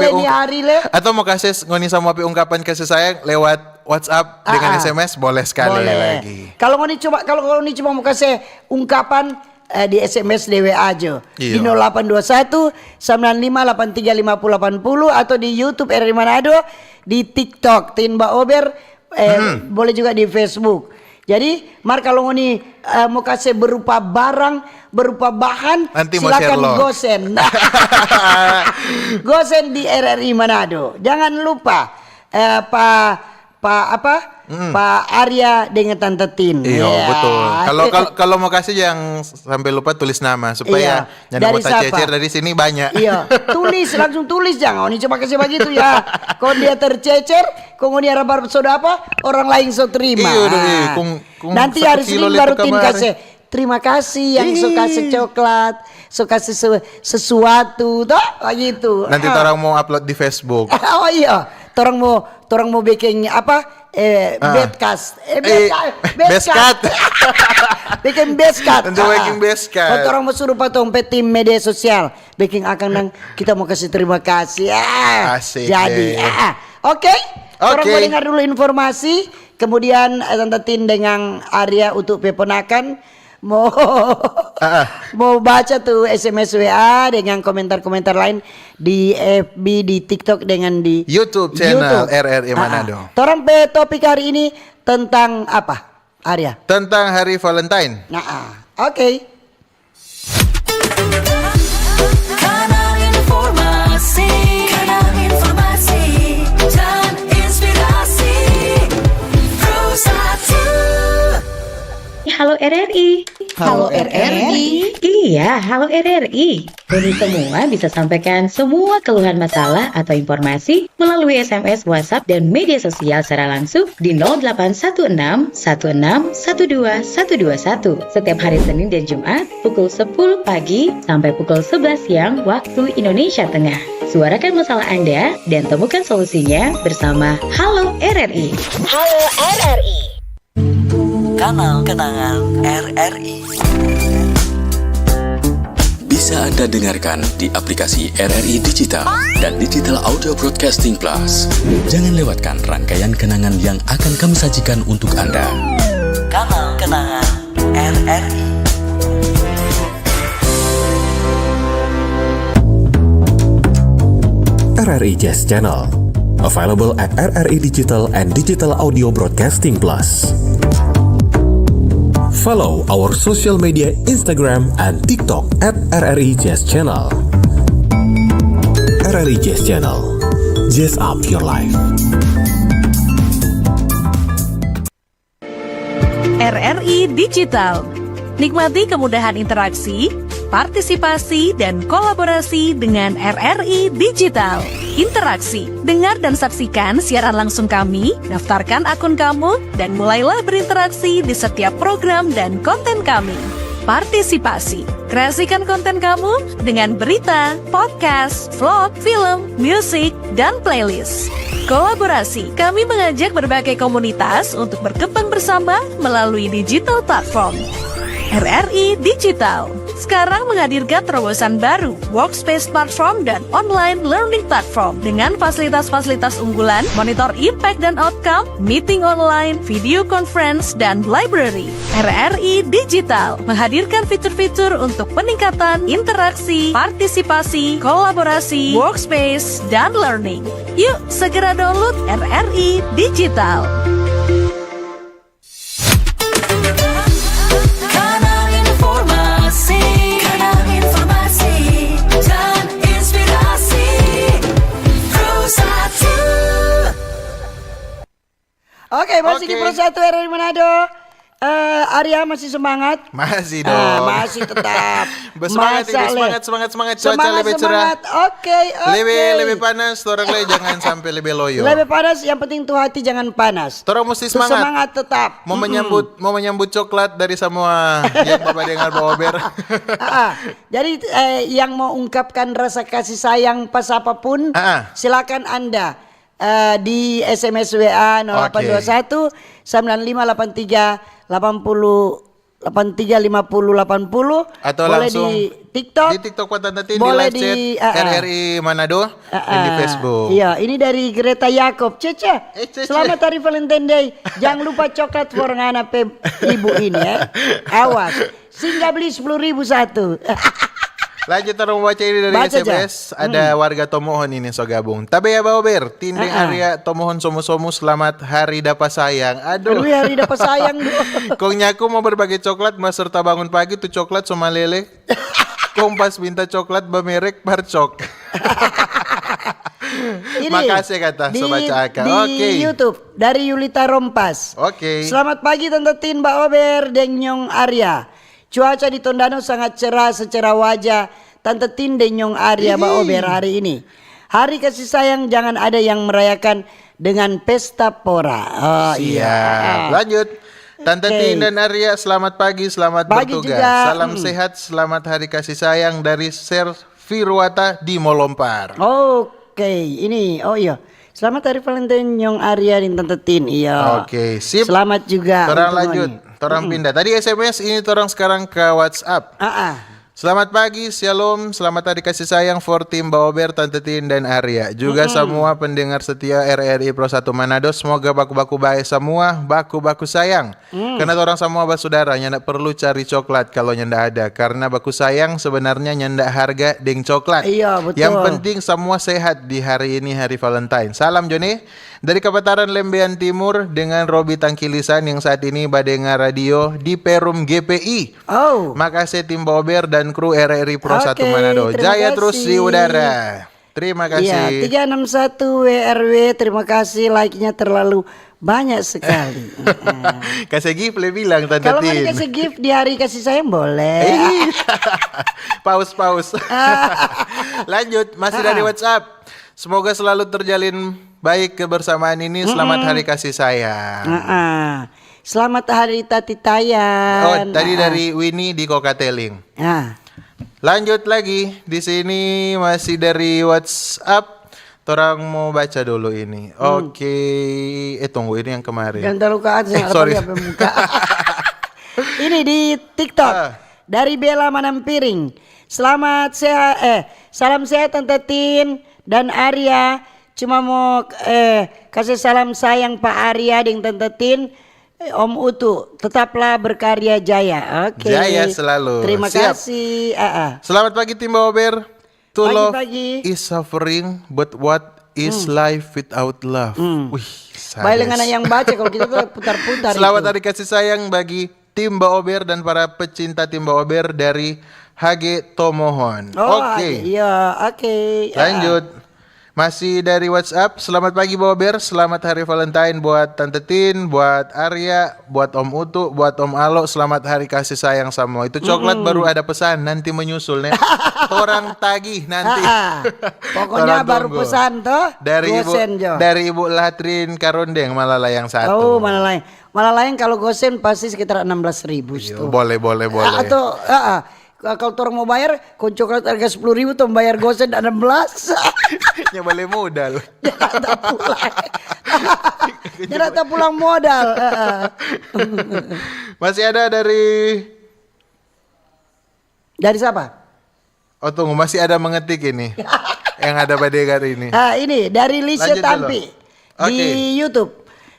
pe ungkapan kasih sayang lewat WhatsApp dengan S M S boleh sekali lagi. Kalau ngoni cuma kalau ngoni cuma mau kasih ungkapan eh, di S M S D W A aja di nol delapan dua satu sembilan lima delapan tiga lima puluh delapan puluh atau di YouTube R R I Manado, di TikTok Tin Baober, eh, boleh juga di Facebook. Jadi, mar kalau ngoni eh, mau kasih berupa barang, berupa bahan, silakan gosen. Gosen di R R I Manado. Jangan lupa eh, pa pa apa? Pa Arya dengan Tante Tin. Iya, betul. Kalau kalau mau kasih yang sampai lupa tulis nama supaya nyanda mau tacecer dari sini banyak. Iya, tulis langsung tulis jangan. Ini cuma kasih begitu ya. Kalau dia tercecer, kong dia rabar so dapa, orang lain so terima. Iya, nanti hari Senin baru Tin kasih. Terima kasih yang so kasih coklat, so kasih sesuatu, toh begitu. Nanti orang mau upload di Facebook. Oh iya, Torang mo, torang mo biking apa? Eh, Ah. Bedcast. Eh, Eh, bedcast. Bikin bedcast. Untuk Ah. bikin bedcast. Oh, torang mo suruh pa tong pe tim media sosial. Bikin akang nang kita mo kasi terima kasih. Ah, Asik jadi, deh. ah. Oke, torang Oke. mo dengar dulu informasi. Kemudian, eh, Tanta Tin dengan Arya untuk pe ponakan mo, Ah, ah. mo baca tu S M S W A dengan komentar-komentar lain di F B, di TikTok, dengan di YouTube channel YouTube. R R I Ah, ah. Manado. Torang pe topik hari ini tentang apa, Arya? Tentang hari Valentine. Nah, ah. Oke. Kanal informasi, kanal informasi, dan inspirasi. Pro satu. Halo R R I. Halo R R I. Iya, halo R R I. Kami semua bisa sampaikan semua keluhan, masalah atau informasi melalui S M S, WhatsApp, dan media sosial secara langsung di nol delapan satu enam satu enam satu dua satu dua satu setiap hari Senin dan Jumat pukul sepuluh pagi sampai pukul sebelas siang waktu Indonesia Tengah. Suarakan masalah Anda dan temukan solusinya bersama Halo R R I. Halo R R I. Kanal Kenangan R R I. Bisa Anda dengarkan di aplikasi R R I Digital dan Digital Audio Broadcasting Plus. Jangan lewatkan rangkaian kenangan yang akan kami sajikan untuk Anda. Kanal Kenangan R R I. R R I Jazz Channel. Available at R R I Digital and Digital Audio Broadcasting Plus. Follow our social media, Instagram and TikTok at R R I Jazz Channel. R R I Jazz Channel. Jazz up your life. R R I Digital. Nikmati kemudahan interaksi, partisipasi, dan kolaborasi dengan R R I Digital. Interaksi. Dengar dan saksikan siaran langsung kami, daftarkan akun kamu, dan mulailah berinteraksi di setiap program dan konten kami. Partisipasi. Kreasikan konten kamu dengan berita, podcast, vlog, film, musik, dan playlist. Kolaborasi. Kami mengajak berbagai komunitas untuk berkembang bersama melalui digital platform. R R I Digital sekarang menghadirkan terobosan baru, workspace platform dan online learning platform dengan fasilitas-fasilitas unggulan, monitor impact dan outcome, meeting online, video conference, dan library. R R I Digital menghadirkan fitur-fitur untuk peningkatan interaksi, partisipasi, kolaborasi, workspace, dan learning. Yuk, segera download R R I Digital. Kanal informasi, kanal informasi, dan inspirasi. Pro satu. Oke, masih di Oke. Pro satu R R I Manado. Eh, Arya masih semangat? Masih Ah, dong. masih tetap. Bersemangat Masa ini, le- semangat, semangat, semangat. Cuaca Semangat, lebih cerah. semangat. Oke, oke. Lebih, lebih panas, torang le jangan sampai lebih loyo. Lebih panas, yang penting tu hati jangan panas. Torang mesti Tu semangat. semangat tetap. Mau Mm-mm. menyambut, mau menyambut coklat dari semua yang Bapak dengar, Bapak Ober. Ah, ah. Jadi, eh, yang mau ungkapkan rasa kasih sayang pas apapun, Ah, ah. silakan Anda, eh, di S M S W A nol delapan dua satu, sembilan lima delapan tiga, delapan puluh, delapan tiga lima puluh delapan puluh. Atau Boleh langsung di TikTok. di TikTok Patanda Tin, di Boleh live di, chat ah, ah. R R I Manado, Ah, dan di ah. Facebook. Iya, ini dari Greta Yakob. Cece, Eh, Cece. selamat hari Valentine Day. Jangan lupa coklat for ngana pe ibu ini, ya. Awas. Singgah beli sepuluh ribu satu. Lanjut, torang baca ini dari Baca ja. S M S. Ada Hmm. warga Tomohon ini so gabung. Tabe ya, Baober. Tin deng Ah, ah. Arya Tomohon somo-somo, selamat hari dapa sayang. Aduh. Aduh, hari dapa sayang, duh. Kong nyaku mo berbagi coklat, ma serta bangun pagi tu coklat so malele. Kong pas minta coklat bamerek Barcok. Ini, Makasih kata, di, Sobat Caka. di Oke. YouTube, dari Yulita Rompas. Oke. Selamat pagi, Tanta Tin, Baober, deng Nyong Arya. Cuaca di Tondano sangat cerah, secerah wajah Tanta Tin deng Nyong Arya Ih. Baober hari ini. Hari kasih sayang, jangan ada yang merayakan dengan pesta pora. Oh, Siap. iya. Lanjut. Tanta Oke. Tin dan Arya, selamat pagi, selamat Pagi bertugas. juga. Salam Hmm. sehat, selamat hari kasih sayang dari Ser Firwata di Molompar. Oke, ini, oh iya. Selamat hari Valentine Nyong Arya deng Tante Tin. Iya. Oke, sip. Selamat juga Torang untuk lanjut, ngoni. Torang pindah. Tadi S M S, ini torang sekarang ke WhatsApp. Ah, ah. Selamat pagi, shalom, selamat hari kasih sayang for tim Baober, Tante Tin, dan Arya. Juga semua pendengar setia R R I Pro satu Manado, semoga baku-baku bae semua, baku-baku sayang. Karena orang semua basudara, nyanda perlu cari coklat kalau nyanda ada. Karena baku sayang sebenarnya nyanda harga deng coklat. Iya, betul. Yang penting semua sehat di hari ini, hari Valentine. Salam Joni dari Kapataran Lembean Timur dengan Robi Tangkilisan yang saat ini badengar radio di Perum G P I. Oh. Makase tim Baober dan kru R R I Pro satu Oke, Manado. terima Jaya terus di kasih. Udara. Terima Iya, kasih. Tiga enam satu W R W, terima kasih, like-nya terlalu banyak sekali. Heeh. Kasih gift le bilang Tante Kalau mau Tin. dikasih gift di hari kasih sayang boleh. Ih. Paus, paus. Lanjut, masih dari WhatsApp. Semoga selalu terjalin baik kebersamaan ini. Selamat hari kasih sayang. Heeh. Selamat hari Tati Tayan. Oh, tadi dari Winnie di Kokateling. Ah. Lanjut lagi, di sini masih dari WhatsApp. Torang mau baca dulu ini. Oke, eh tunggu, ini yang kemarin. Jangan terluka hati, Eh, ada sorry. apa muka. Ini di TikTok Ah. dari Bella Manampiring. Selamat sehat, eh, salam sehat Tante Tin dan Arya. Cuma mau eh kasih salam sayang pa Arya deng Tante Tin. Eh, Om Utu, tetaplah berkarya jaya. Oke. Jaya selalu. Terima Siap. kasih. Ah, ah. Selamat pagi tim Baober. To love Pagi-pagi. is suffering, but what is life without love? Wih, sadis. Baik lengan yang baca kalau kita tuh putar-putar. Selamat itu. hari kasih sayang bagi tim Baober dan para pecinta tim Baober dari H G Tomohon. Oh, Oke. Iya, oke. Ah. Lanjut. Masih dari WhatsApp, selamat pagi Baober, selamat hari Valentine buat Tante Tin, buat Arya, buat Om Utu, buat Om Alo, selamat hari kasih sayang semua. Itu coklat baru ada pesan, nanti menyusul nih. Torang tagih nanti. Ah, ah. Pokoknya Torang baru tunggu. Pesan tuh. Dari ibu, Gosen jo. Dari Ibu Latrin Karundeng Malalayang satu. Oh, Malalayang. Malalayang kalau gosen pasti sekitar enam belas ribu Iya, tuh. boleh, boleh, boleh. Atau, ah, ah. Kalau torang mau bayar, kong coklat harga sepuluh ribu, tong bayar gosen enam belas. Ya boleh modal. Nyata pulang. Nyata pulang modal. Heeh. Masih ada dari Dari siapa? Oh tunggu, masih ada mengetik ini. Yang ada badegar ini. Ah, ini dari Lise Lanjut dulu. Tampi di Oke. YouTube.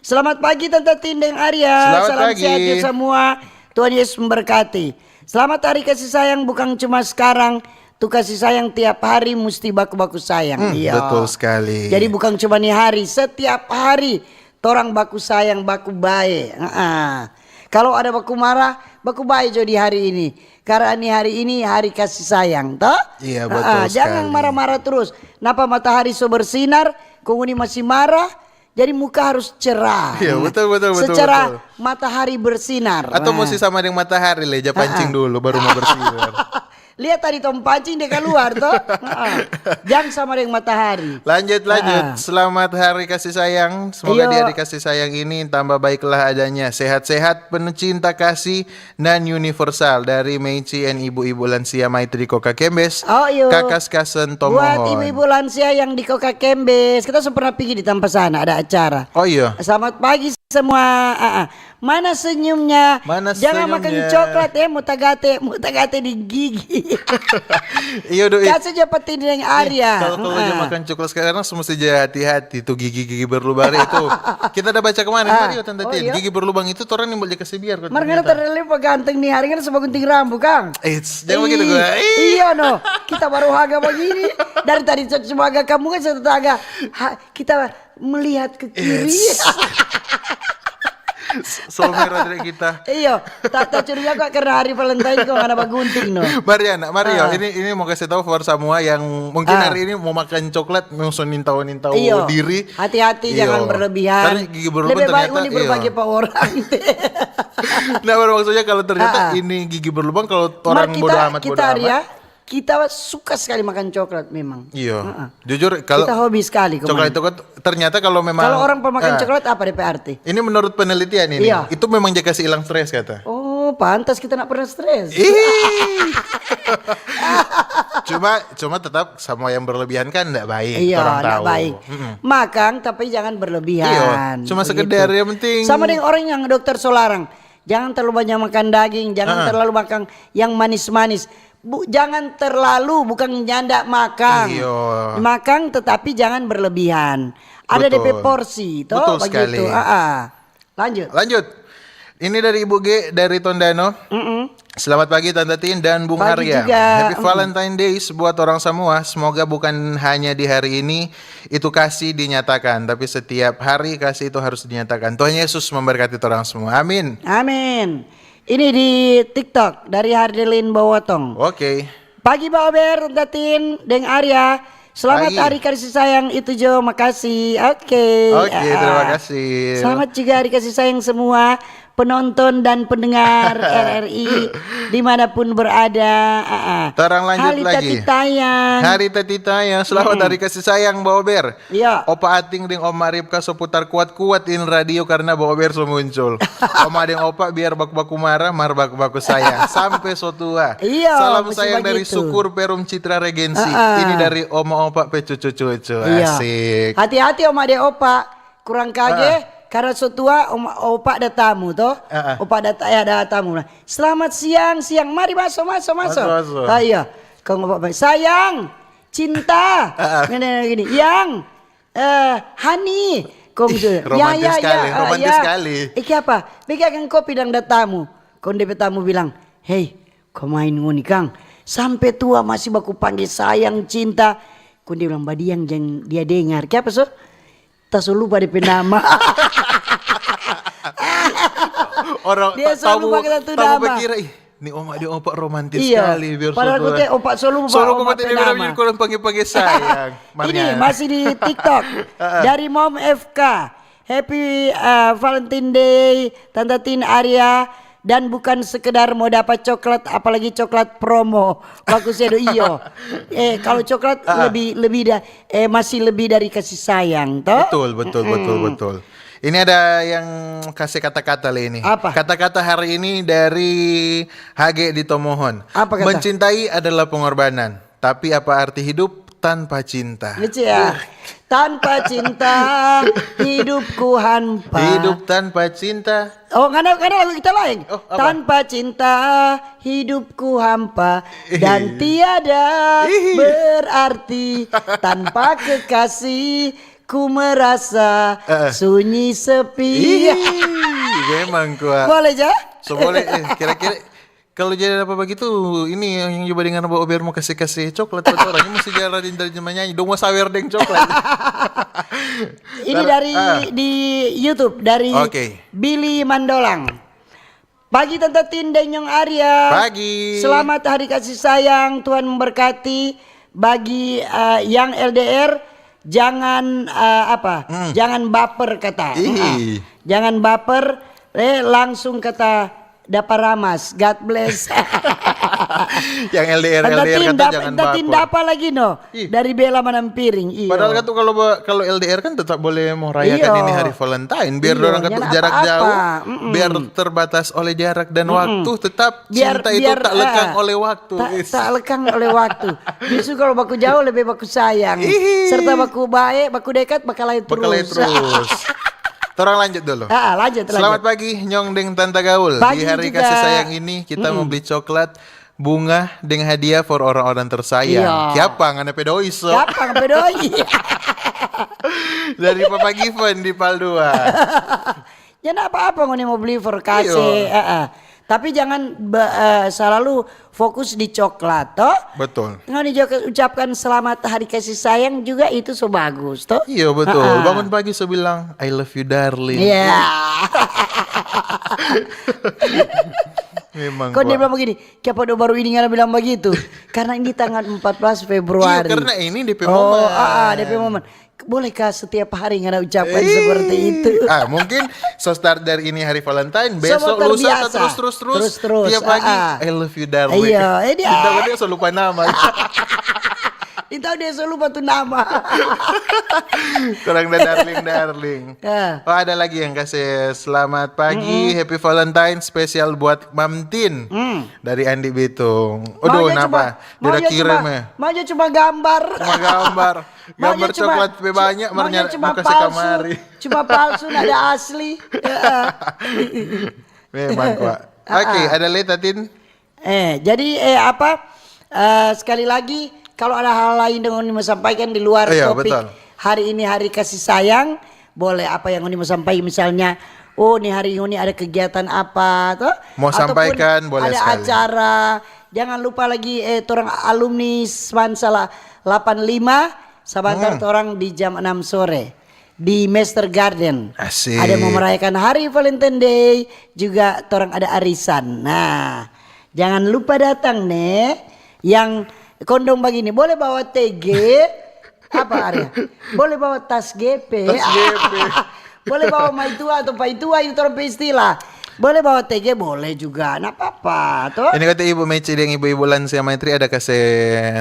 Selamat pagi Tante Tin deng Arya. Selamat Salam pagi. Sehat jo semua. Tuhan Yesus memberkati. Selamat hari kasih sayang bukan cuma sekarang. Tu kasih sayang tiap hari musti baku-baku sayang. Hmm, Iya. Betul sekali. Jadi bukan cuma ni hari, setiap hari torang baku sayang, baku bae. Heeh. Kalau ada baku marah, baku bae jo di hari ini. Karena ni hari ini hari kasih sayang, toh? Iya, Heeh, betul jangan sekali. Marah-marah terus. Napa matahari so bersinar, kong ngoni masih marah, jadi muka harus cerah. Iya, betul, betul, betul, Secara betul. Matahari bersinar. Atau Nah. Mesti sama dengan matahari le, ja pancing Ah, ah. Dulu baru mau bersinar. Lihat tadi tong pancing dia keluar toh. Heeh. Jang sama deng matahari. Lanjut lanjut. Ah. Selamat hari kasih sayang. Semoga Iyo. Di hari kasih sayang ini tambah baiklah adanya. Sehat-sehat penuh cinta kasih dan universal dari Meici and ibu-ibu lansia Maitri Koka Kembes. Oh, iyo. Kakas Kasen Buat Tomohon. Ibu-ibu lansia yang di Koka Kembes, kita so pernah pergi di tampa sana, ada acara. Oh iya. Selamat pagi semua. Ah, ah. Mana senyumnya? Mana Jangan makan senyumnya? Coklat ya, mutagate, mutagate di gigi. Iya doi. Kasih aja peti yang Arya. Kalau kalau dia Ah. Makan coklat sekarang semua mesti jadi hati-hati tuh gigi-gigi berlubang itu. Kita ada baca kemarin Ah. Mario Tante Oh, Tin. Iya. Gigi berlubang itu torang yang boleh kasih biar. Mar ngana terlalu ganteng nih hari ini sebagai gunting rambu kang. Eits, jangan begitu gue. Iya no. Kita baru haga begini. Dari tadi cuma haga kamu kan satu haga. Ha, kita melihat ke kiri. Eits. Solmera tidak kita. Iyo, tak tak curiga kok karena hari Valentine kok ada bagunting no. Mariana, Mario, Ah. ini ini mau kasih tahu for semua yang mungkin Ah. Hari ini mau makan coklat, mau nintau-nintau Iyo. Diri. Hati-hati Iyo. jangan berlebihan. Karena gigi berlubang Lebih baik ternyata, ini berbagi iyo. Pak orang. Nah, baru maksudnya kalau ternyata Ah, ah. Ini gigi berlubang kalau Mar orang kita bodo amat kita bodo Arya, amat. Kita suka sekali makan coklat memang. Iya. Heeh. Jujur kalau Kita hobi sekali coklat kemarin. Itu kan ternyata kalau memang Kalau orang pemakan Ah. Coklat apa D P R T? Ini menurut penelitian ini, Iya. Itu memang dia kasih hilang stres kata. Oh, Pantas kita nggak pernah stres. Ih. Cuma cuma tetap sama yang berlebihan kan nggak baik. Iya, Orang nggak tahu. Baik. Makang, tapi jangan berlebihan. Iya, cuma sekedar, yang penting. Sama dengan orang yang dokter so larang. Jangan terlalu banyak makan daging, jangan terlalu makan yang manis-manis. Bu, jangan terlalu, bukan nyanda makang. Iya. Makang, tetapi jangan berlebihan. Ada Betul. D P porsi, toh. Betul Begitu. Sekali. Ah, ah. Lanjut. Lanjut. Ini dari Ibu G dari Tondano. Selamat pagi Tante Tin dan Bung Pagi Arya. Juga. Happy Valentine Days buat orang semua. Semoga bukan hanya di hari ini itu kasih dinyatakan, tapi setiap hari kasih itu harus dinyatakan. Tuhan Yesus memberkati orang semua. Amin. Amin. Ini di TikTok dari Hardelin Bowotong. Oke. Pagi Ba Ober, Tante Tin, deng Arya. Selamat Pagi. Hari Kasih Sayang itu jo, makasih. Oke. Oke, Ah. terima kasih. Selamat juga Hari Kasih Sayang semua penonton dan pendengar R R I dimanapun berada. Ah, ah. Torang lanjut Hari lagi. Tati Tayang. Hari Tati Tayang, selamat hari kasih sayang Ba Ober. Iya. Opa Ating deng Oma Ripka so putar kuat-kuat ini radio karena Ba Ober so muncul. Oma deng Opa biar baku-baku marah, mar baku-baku sayang sampe so tua. Iya, Salam mesti sayang dari bagitu. Sukur Perum Citra Regensi. Ah, ah. Ini dari Oma Opa pe cucu-cucu. Iya. Asik. Hati-hati Oma deng Opa, kurang kage karena so tua Oma Opa ada tamu toh. Ah, ah. Opa ada ta- eh, ada tamu. Nah, selamat siang, siang. Mari maso, maso, maso. Maso, maso. Ah, iya. Kong Opa bilang, "Sayang, cinta." Ngene gini, "Yang eh Hani." Kong gitu. "Ya, Romantis ya, sekali, ya, ah, romantis ya. Sekali. Eh, kiapa? Bikin kopi dang da tamu." Kong depe tamu bilang, "Hei, ko main ngoni kang. Sampe tua masih baku pangge sayang, cinta." Kong dia bilang, "Badiang jang dia dengar." Kiapa so? Ta so lupa depe nama. Orang Dia ta- selalu tamu, pakai satu tamu nama. Berkira, "Ih, ni Oma deng Opa romantis Iya. Sekali biar Padahal so tua." Opa so lupa. So lupa Oma mati pe dia bilang, nama. "Jadi kurang pangge-pangge sayang." Ini masih di TikTok dari Mom F K. Happy uh, Valentine Day, Tante Tin, Arya, dan bukan sekedar mau dapat coklat, apalagi coklat promo. Bagus ya do iyo. Eh, kalau coklat lebih lebih da, eh, masih lebih dari kasih sayang, toh? Betul, betul, betul, betul. Ini ada yang kasih kata-kata le ini. Apa? Kata-kata hari ini dari H G di Tomohon. Apa kata? Mencintai adalah pengorbanan. Tapi apa arti hidup tanpa cinta? Lucu ya. Tanpa cinta, hidupku hampa. Hidup tanpa cinta. Oh, ngana, ngana lagu kita lain. Oh, apa? Tanpa cinta, hidupku hampa dan tiada Ih. Berarti. Tanpa kekasih, ku merasa Eh. Sunyi sepi. Ih, memang kuat. Boleh ja? So boleh, eh, kira-kira kalau jadi apa begitu, ini yang coba dengar Mbak Ober mau kasih-kasih coklat buat orang, ini mesti jadi rajin-rajin menyanyi. Dong mau sawer deng coklat. Ini Tar- dari ah. Di YouTube dari Oke. Billy Mandolang. Pagi Tante Tin deng Nyong Arya. Pagi. Selamat hari kasih sayang, Tuhan memberkati. Bagi eh, yang L D R, jangan eh, apa? Hmm. Jangan baper kata. Ih. Ah, jangan baper, eh, langsung kata dapa ramas. God bless. Yang L D R, Tante L D R Tin kata dapa, jangan Tante Tin baper. Dapa lagi no. Ih. Dari Bella Manampiring. Iyo. Padahal kan tuh kalau ba- kalau L D R kan tetap boleh mau rayakan Iyo. ini hari Valentine, biar Iyo, orang kata nyanda jarak apa-apa. jauh, Mm-mm. Biar terbatas oleh jarak dan waktu, tetap Biar- cinta itu biar, tak lekang eh, oleh waktu. Tak, Is. Tak lekang oleh waktu. Justru kalau baku jauh lebih baku sayang. Ih. Serta baku baik, baku dekat, bakal lain terus. Bakal terus. Torang lanjut dulu. Ah, lanjut, lanjut. Selamat pagi, Nyong deng Tanta Gaul. Pagi Di hari juga. Kasih Sayang ini kita mau beli coklat, bunga, deng hadiah for orang-orang tersayang. Iya. Siapa? Ngana pe doi so. Gampang pedoi. Dari Papa Given di Pal dua. Ya ndak apa-apa ngoni mau beli for kasih. Iya. Eh, eh. Tapi jangan be- eh, selalu fokus di coklat toh. Betul. Ngoni juga ucapkan selamat hari kasih sayang juga itu so bagus toh. Iya betul. Ah, ah. Bangun pagi so bilang I love you darling. Iya. Memang. Kok dia Pak. Bilang begini, "Kiapa do baru ini ngana bilang begitu?" Karena ini tanggal empat belas Februari. Iya, karena ini D P Oh, momen. Ah, ah, D P momen. Bolehkah setiap hari ngana ucapkan Ih, seperti itu? Ah, mungkin so start dari ini hari Valentine, besok Semua lusa terbiasa. Terus terus terus. Terus, terus, Tiap pagi ah, ah. I love you darling. Iya, eh, dia. Kita berarti so lupa nama. Itu dia so lupa tu nama. Kurang da darling-darling. Ya. Oh, ada lagi yang kasih selamat pagi, happy Valentine spesial buat Mamtin dari Andi Bitung. Aduh, Maunya kenapa? Cuma, maunya Tidak kirim cuma, ya. Maunya cuma gambar. Cuma gambar. Gambar Maunya cuma- coklat pe banyak, Maunya mernya- cuma mau kasih palsu. Kamari. Cuma palsu, nggak ada asli. Ya. Memang kok. Oke, ada lagi Tatin? Eh, jadi eh apa? Eh, sekali lagi, kalau ada hal lain yang mau sampaikan di luar Iya, topik betul. Hari ini hari kasih sayang, boleh apa yang mau sampaikan, misalnya, oh, ini hari ini ada kegiatan apa, toh? Mau Ataupun sampaikan, boleh ada sekali. Acara. Jangan lupa lagi, eh, torang alumni Smansala delapan lima, sabantar Hmm. torang di jam enam sore di Master Garden. Asik. Ada mau merayakan hari Valentine Day, juga torang ada arisan. Nah, jangan lupa datang, ne. Yang kondom begini, boleh bawa T G. Apa, Arya? Boleh bawa tas G P. Tas G P. Boleh bawa maitua atau paitua, itu torang pe istilah. Boleh bawa T G, boleh juga, nggak apa-apa, toh. Ini kata Ibu Meci deng ibu-ibu lansia Maitri ada kase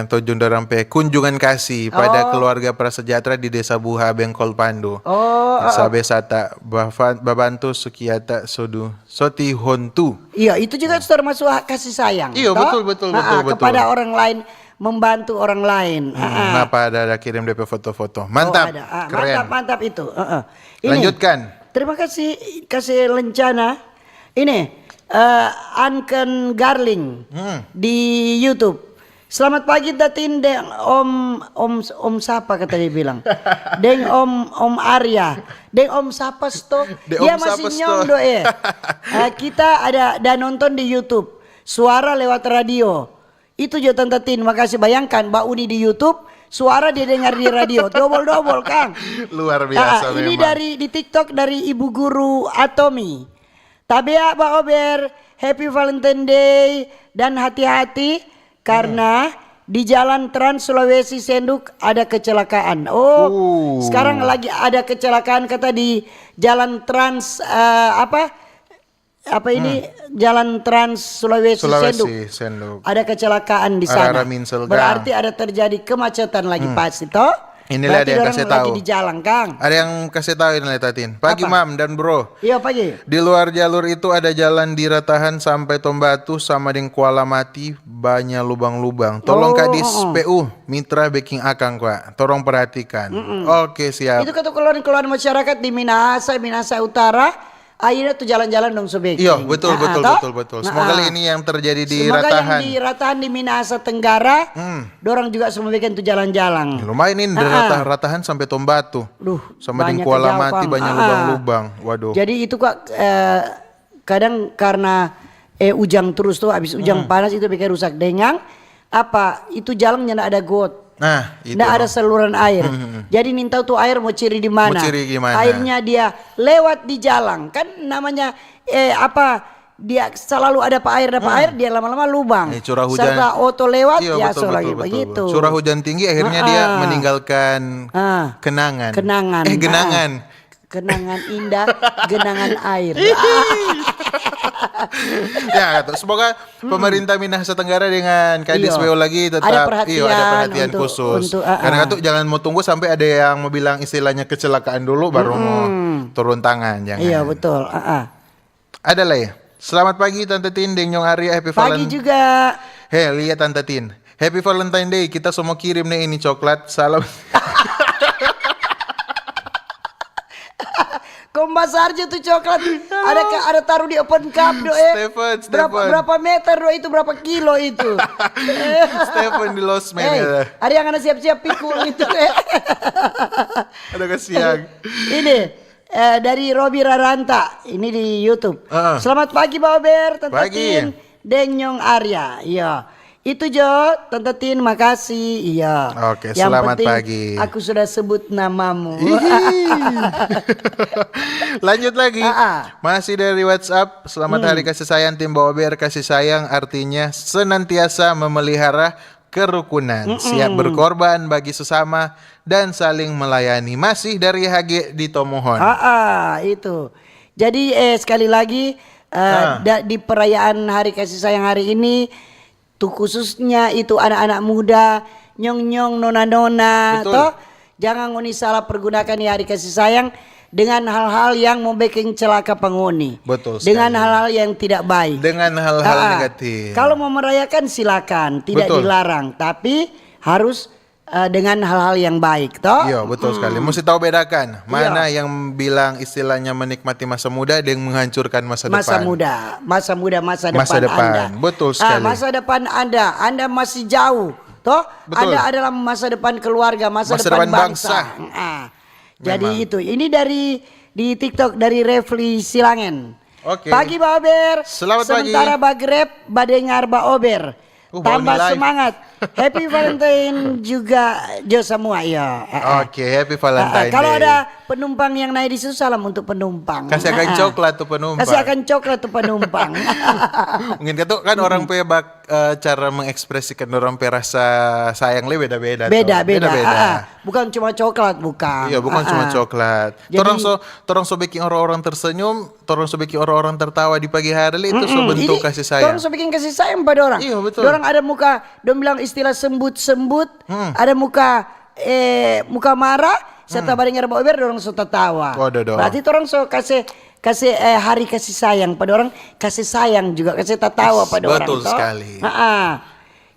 tunjung dorang pe kunjungan kasih pada Oh. keluarga Prasejahtera di Desa Buha, Bengkol Pandu. Oh, oh, oh. Sabe sata, Bafa- Babantu, Sukiata, Sodu, Soti, Hontu. Iya, itu juga termasuk hak kasih sayang. Iya, Toh? betul, betul, Ah, betul, ah, betul. Kepada orang lain, membantu orang lain. Ah, ah. Napa ada, ada kirim D P foto-foto. Mantap. Oh, ada. Ah, Keren. Mantap, mantap itu. Heeh. Ini, Lanjutkan. Terima kasih, kasih lencana. Ini, eh, Anken Garling Hmm. di YouTube. Selamat pagi Tatin deng Om Om Om sapa kata dia bilang. Deng Om Om Arya. Deng Om sapa sto? Deng Dia Om masih sapa sto? nyong do eh. Eh, kita ada da nonton di YouTube. Suara lewat radio. Itu jo Tanta Tin, makasih. Bayangkan, ba uni di YouTube, suara dia dengar di radio. Dobol-dobol, kang. Luar biasa Ah, ini memang. Dari di TikTok dari Ibu Guru Atomi. Tabea ba Ober, happy Valentine Day dan hati-hati karena di jalan Trans Sulawesi Senduk ada kecelakaan. Oh, Uh. Sekarang lagi ada kecelakaan kata di jalan Trans eh, apa? Apa ini jalan Trans Sulawesi, Sulawesi Senduk? Senduk. Ada kecelakaan di Arah-arah sana. Minselga. Berarti ada terjadi kemacetan lagi pasti toh? Inilah Berarti ada yang dorang kasih lagi tahu. Di jalan, Kang. Ada yang kasih tahu ini, Tatin. Pagi, Apa? Mam dan Bro. Iya, pagi. Di luar jalur itu ada jalan di Ratahan sampai Tombatu sama deng Kuala Mati, banya lubang-lubang. Tolong Oh, Kadis oh, oh. P U, mitra beking akang kwa. Tolong perhatikan. Oke, siap. Itu kata keluhan-keluhan masyarakat di Minahasa, Minahasa Utara, akhirnya tuh jalan-jalan dong sobek. Iya, betul, Ah, betul, toh? betul, betul. Semoga Ah, ah. ini yang terjadi di Semoga Ratahan. Yang di Ratahan di Minahasa Tenggara, Hmm. Dorang juga semua bikin tuh jalan-jalan. Ya, lumayan ini dari Ah, ah. Ratahan sampai Tombatu. Duh, Sama deng banyak Kuala jauh, Mati, Kang. banyak Ah, ah. lubang-lubang. Waduh. Jadi itu kok eh, kadang karena eh ujang terus tuh, habis ujang panas itu bikin rusak. Dengan apa? Itu jalan nyanda ada got. Nah, itu. Nggak ada saluran air. Hmm. Jadi nintau tuh air mau ciri di mana? Mau ciri di mana? Akhirnya dia lewat di jalan. Kan namanya eh apa, dia selalu ada pa air, ada pa air, dia lama-lama lubang. Eh, curah hujan. Serta oto lewat, Iya, ya betul, so betul, lagi betul. Begitu. Curah hujan tinggi, akhirnya dia Ah. Meninggalkan Ah. Kenangan. Kenangan. Eh, genangan. Ah. Kenangan indah, genangan air. Ya, tuh. Semoga pemerintah Minahasa Tenggara dengan Kadis Iya. P U lagi tetap Ada perhatian iya, ada perhatian untuk- khusus. untuk, ah, Karena ah. Tuh jangan mau tunggu sampai ada yang mau bilang istilahnya kecelakaan dulu baru mau turun tangan, jangan. Iya, betul. Ah, ah. Ada lah ya. Selamat pagi Tante Tin deng Nyong Arya, happy Pagi Valen- juga. Hei, lihat Tante Tin. Happy Valentine Day, kita semua kirim nih ini coklat. Salam. Kong basar jo tuh coklat. Ada ka, ada taruh di open cup do eh. Stephen, Berapa Stephen. Berapa meter do itu, berapa kilo itu? Stephen di Losmen Hei, ya. Ada yang ada siap-siap pikul itu eh. Ada kasihan. Ini eh, dari Robi Raranta. Ini di YouTube. Heeh. Selamat pagi Bawa Ber, Tante Pagi. Tin, deng Nyong Arya. Iya. Itu jo, Tante Tin, makasih. Iya. Oke, Yang selamat penting, pagi. Aku sudah sebut namamu. Lanjut lagi. Ah, ah. Masih dari WhatsApp. Selamat hari kasih sayang tim Bawa Ber, kasih sayang artinya senantiasa memelihara kerukunan, siap berkorban bagi sesama dan saling melayani. Masih dari H G di Tomohon. Ah, ah, itu. Jadi eh, sekali lagi eh, Ah. da- di perayaan Hari Kasih Sayang hari ini, tuh khususnya itu anak-anak muda nyong-nyong, nona-nona, Betul. toh. Jangan ngoni salah pergunakan di hari kasih sayang dengan hal-hal yang mau bikin celaka pa ngoni. Betul Dengan sekali. hal-hal yang tidak baik. Dengan hal-hal Ah, negatif. Kalau mau merayakan silakan, tidak Betul. dilarang, tapi harus eh, dengan hal-hal yang baik, toh. Iya, betul sekali. Mesti tahu bedakan mana Iya. yang bilang istilahnya menikmati masa muda dan menghancurkan masa, Masa depan. muda, masa muda, masa depan, Masa depan, Anda. betul Ah, sekali. Masa depan Anda, Anda masih jauh, toh. Betul. Anda adalah masa depan keluarga, masa, Masa depan, depan bangsa. bangsa. Ah. Jadi Memang. Itu, ini dari di TikTok dari Refli Silangen. Oke. Pagi, Baober. Selamat pagi. Sementara Bagrep, badengar Baober. Uh, bau Tambah nilai. Semangat. Happy Valentine juga jo semua, ya. Ah, ah. Oke, happy Valentine Ah, ah. Kalau Day. Ada penumpang yang naik di situ, salam untuk penumpang. Kasih akan Ah, ah. Coklat tu penumpang. Kasih akan coklat tu penumpang. Mungkin katu kan orang pe bak, eh, cara mengekspresikan orang pe rasa sayang le beda-beda. Beda, tuh. Beda. Beda-beda. Ah, ah. Bukan cuma coklat, bukan. Iya, bukan Ah, cuma ah. coklat. Jadi- Torang so, torang so bikin orang-orang tersenyum, torang so bikin orang-orang tertawa di pagi hari le, itu so Mm-mm. bentuk Jadi, kasih sayang. Torang so bikin kasih sayang pa dorang. Iya, betul. Dorang ada muka, dong bilang istilah sembut-sembut, Hmm. ada muka eh muka marah, serta badengar Baober, dorang so tatawa. Waduh, doh. Berarti torang so kase kase eh, hari kasih sayang pa dorang, kase sayang juga, kase tatawa pa dorang. Betul Toh? Sekali. Ha-ha.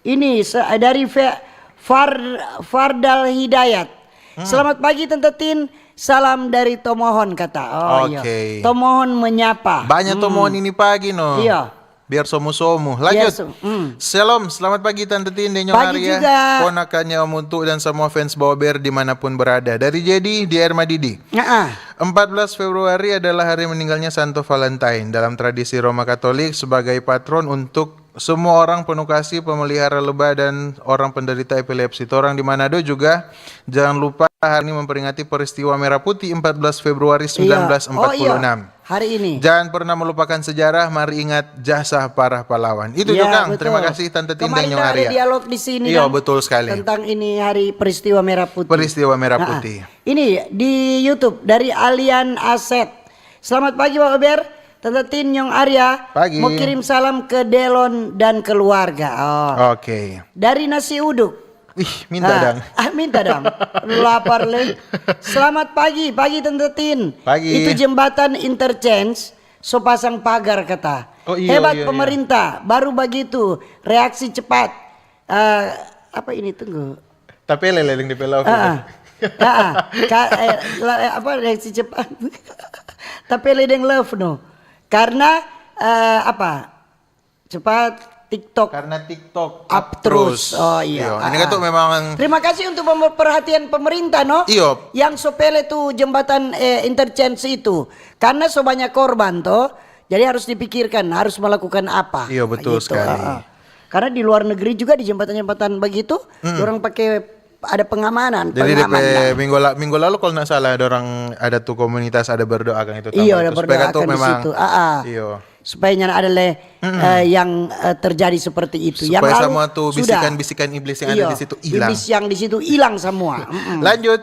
Ini se- dari Fe- Far Fardal Hidayat. Selamat pagi Tante Tin, salam dari Tomohon, kata. Oh iya. Oke. Tomohon menyapa. Banyak Tomohon ini pagi, no. Iya. Biar somu-somu. Lanjut. Biar so- hmm. Shalom, selamat pagi Tante Tin, Denyong Pagi Arya, juga. Ponakannya Om Untu dan semua fans Baober dimanapun berada. Dari Jadi di Air Madidi. Nah, ah. Empat belas Februari adalah hari meninggalnya Santo Valentine. Dalam tradisi Roma Katolik, sebagai patron untuk semua orang penuh kasih, pemelihara lebah, dan orang penderita epilepsi. Torang di Manado juga jangan lupa hari ini memperingati peristiwa Merah Putih empat belas Februari Iya. sembilan belas empat puluh enam. Oh, iya. Hari ini. Jangan pernah melupakan sejarah, mari ingat jasa para pahlawan. Itu Ya, Jokang. Betul. Terima kasih Tante Tin Kemarin Denyong ada Arya. Dialog di sini Iya, kan, betul sekali. Tentang ini hari peristiwa Merah Putih. Peristiwa Merah Nah, Putih. Ini di YouTube dari Alian Aset. Selamat pagi Baober, Tante Tin, Nyong Arya. Pagi. Mau kirim salam ke Delon dan keluarga. Oh. Oke. Dari Nasi Uduk. Ih, minta Ah, dang. Ah, minta dang. Lapar le. Selamat pagi, pagi Tante Tin. Pagi. Itu jembatan interchange so pasang pagar kata. Oh, iya, Hebat iya, iya. Pemerintah, baru begitu reaksi cepat. Eh, apa ini, tunggu. Tapi leleng di pelok. Ah, ah. Ah, ah. Ka- eh, la- eh, apa reaksi cepat? Tapi ledeng love no. Karena eh, apa? Cepat TikTok. Karena TikTok Up terus. Oh, iya. Ini Ah, kan tuh ah. Memang Terima kasih untuk pemer- perhatian pemerintah no. Iyo. Yang so pele tuh jembatan eh, interchange itu. Karena so banyak korban toh. Jadi harus dipikirkan harus melakukan apa. Iyo, betul Gitu, sekali. ah, ah. Karena di luar negeri juga di jembatan-jembatan begitu, orang pakai ada pengamanan, Jadi pengaman. DP minggu, la- minggu lalu kalau nggak salah ada orang ada tuh komunitas ada berdoa kan itu Iya, ada Supaya kan berdoa tuh di memang situ. Ah, ah. Iyo. Supaya nyanda ada le, eh, yang eh, terjadi seperti itu. Yang Supaya lalu semua tuh sudah. Bisikan-bisikan iblis yang ada Iya, di situ hilang. Iblis yang di situ hilang semua. Mm-mm. Lanjut.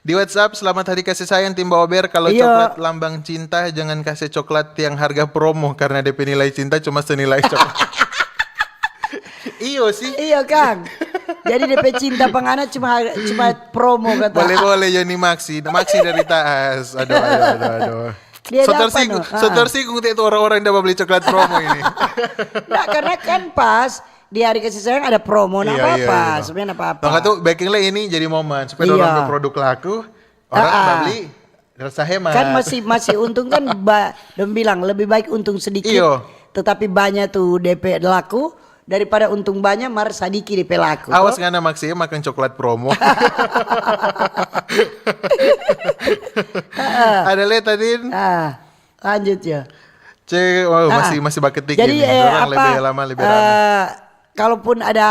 Di WhatsApp, selamat hari kasih sayang tim Baober. Kalau Iya. Coklat lambang cinta, jangan kasih coklat yang harga promo karena DP nilai cinta cuma senilai coklat. Iyo sih. Iya Kang. Jadi DP cinta pangana cuma cuma promo kata. Boleh-boleh Yoni Maxi. Maxi dari Taas. Aduh, aduh, aduh, aduh. Dia So ada apa, tersinggung, no? so Ah. Tersinggung itu orang-orang yang beli coklat promo ini. Nah, karena kan pas di hari kasih sayang ada promo, nah Iya, apa iya, apa, iya. Sebenarnya apa apa. Maka tuh bikin lah ini jadi momen supaya Iya. orang produk laku, orang Ah, ah. beli rasa hemat. Kan masih masih untung kan ba, dong bilang lebih baik untung sedikit, Iyo. Tetapi banyak tuh DP laku daripada untung banyak mar sadiki DP laku. Awas Toh? Ngana Maxi makan coklat promo. Ada lihat tadi? Ah, lanjut ya. Cek, oh, Ah, masih masih baketik jadi, ini. Eh, Orang apa, lebih lama lebih rame. Eh, kalaupun ada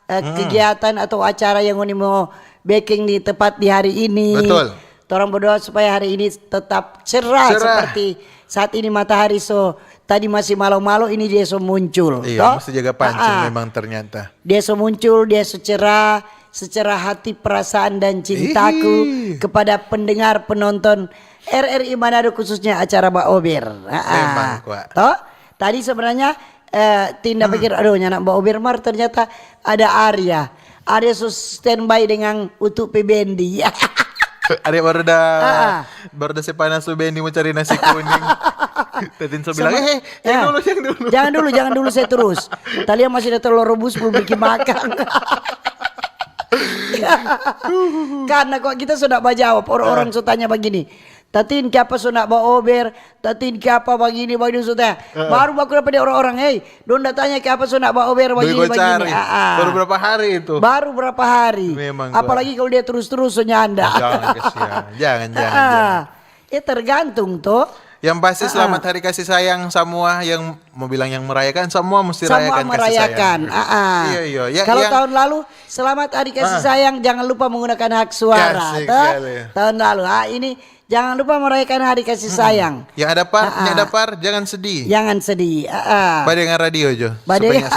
eh, kegiatan atau acara yang ngoni mau beking di tepat di hari ini. Betul. Torang berdoa supaya hari ini tetap cerah, Cerah. Seperti saat ini matahari so tadi masih malo-malo ini dia so muncul. Iya, Toh? Mesti jaga pancing Ah, ah. Memang ternyata. Dia so muncul, dia so cerah, secerah hati, perasaan dan cintaku Ih. Kepada pendengar, penonton R R I Manado khususnya acara Baober. Ah, ah. Memang, Kwa. Toh? Tadi sebenarnya eh, Tinda pikir, aduh, nyana Baober mar ternyata ada Arya. ada so standby dengan utu pe bendi. Ada baru dah, ah, ah, baru dah se panas tu bendi mau cari nasi kuning. Tatin so bilang, eh, eh, jangan dulu, jangan dulu. Jangan dulu, jangan dulu, saya terus. Talia masih ada telur rebus belum bikin makan. Karena kok kita sudah bajawab, orang-orang so tanya begini. Tatin, kiapa so nak baober? Tatin, kiapa bagini, bagini, so tanya. Baru baku dapa di orang-orang, hei, dong da tanya kiapa so nak baober, bagini, bagini. Ah, ah. Baru berapa hari itu? Baru berapa hari? Memang. Apalagi kalau dia terus-terus so nyanda. Jangan, kesian. Jangan, jangan, ah, jangan. Ya tergantung toh. Yang pasti, ah, selamat hari kasih sayang semua yang mau bilang yang merayakan, semua mesti rayakan kasih sayang. Semua merayakan. Ah, ah. Iya, iya. Ya, kalau tahun lalu, selamat hari kasih sayang, jangan lupa menggunakan hak suara. Asik sekali. Tahun lalu, ah, ini jangan lupa merayakan hari kasih sayang. Yang ada par, yang ada par, jangan sedih. Jangan sedih. Ah, ah. Badengar radio jo. Badengar.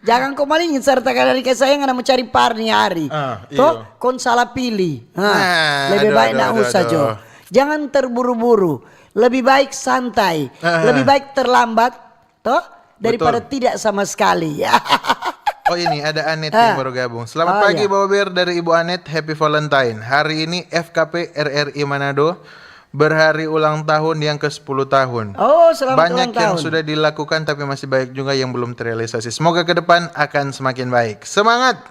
Jangan ko maling sertakan hari kasih sayang, ada mau cari par ni hari. Ah, toh, iyo. Kon salah pilih. Nah, lebih baik nak usah jo. Jangan terburu-buru. Lebih baik santai. Ah. Lebih baik terlambat, toh, daripada tidak sama sekali. Oh, ini ada Anet yang baru gabung. Selamat pagi, Baober, dari Ibu Anet. Happy Valentine. Hari ini F K P R R I Manado berhari ulang tahun yang ke sepuluh tahun. Oh, selamat ulang tahun. Banyak yang sudah dilakukan, tapi masih banyak juga yang belum terrealisasi. Semoga ke depan akan semakin baik. Semangat!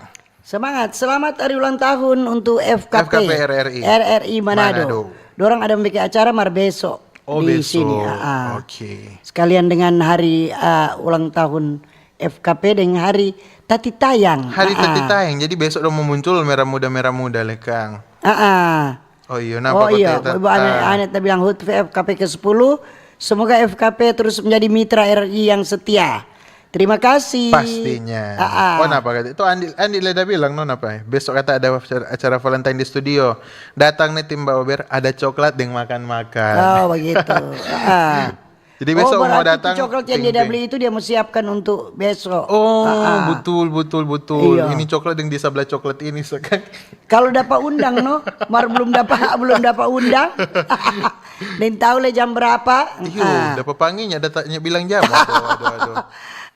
Semangat. Selamat hari ulang tahun untuk F K P, F K P R R I. R R I Manado. Manado. Dorang ada bikin acara mar beso. Oh, di beso. Sini. Ah, ah. Oke. Sekalian dengan hari, ah, ulang tahun F K P deng hari Tati Tayang. Hari, ah, Tati Tayang. Jadi besok dong mau muncul merah muda, merah muda, lekang. Ah, ah. Oh iyo, napa? Oh iyo, Ibu Anet, Anet ta bilang hut F K P ke sepuluh. Semoga F K P terus menjadi mitra R R I yang setia. Terima kasih. Pastinya. Ah, ah. Oh, napa kata? Itu Andi, Andi Leda bilang, no, napa? Besok kata ada acara, acara Valentine di studio. Datang nih tim Baober, ada coklat deng makan-makan. Oh, begitu. Ah, ah. Jadi besok mau datang, itu coklat yang dia beli itu dia mau siapkan untuk besok. Oh, ah, ah, betul, betul, betul. Iya. Ini coklat yang di sebelah coklat ini sekarang. Kalau dapa undang, no, mar belum dapa, belum dapa undang. Deng tahu le jam berapa? Iyo, ah, dapa panggilnya, ada tanya bilang jam. Aduh, aduh, aduh.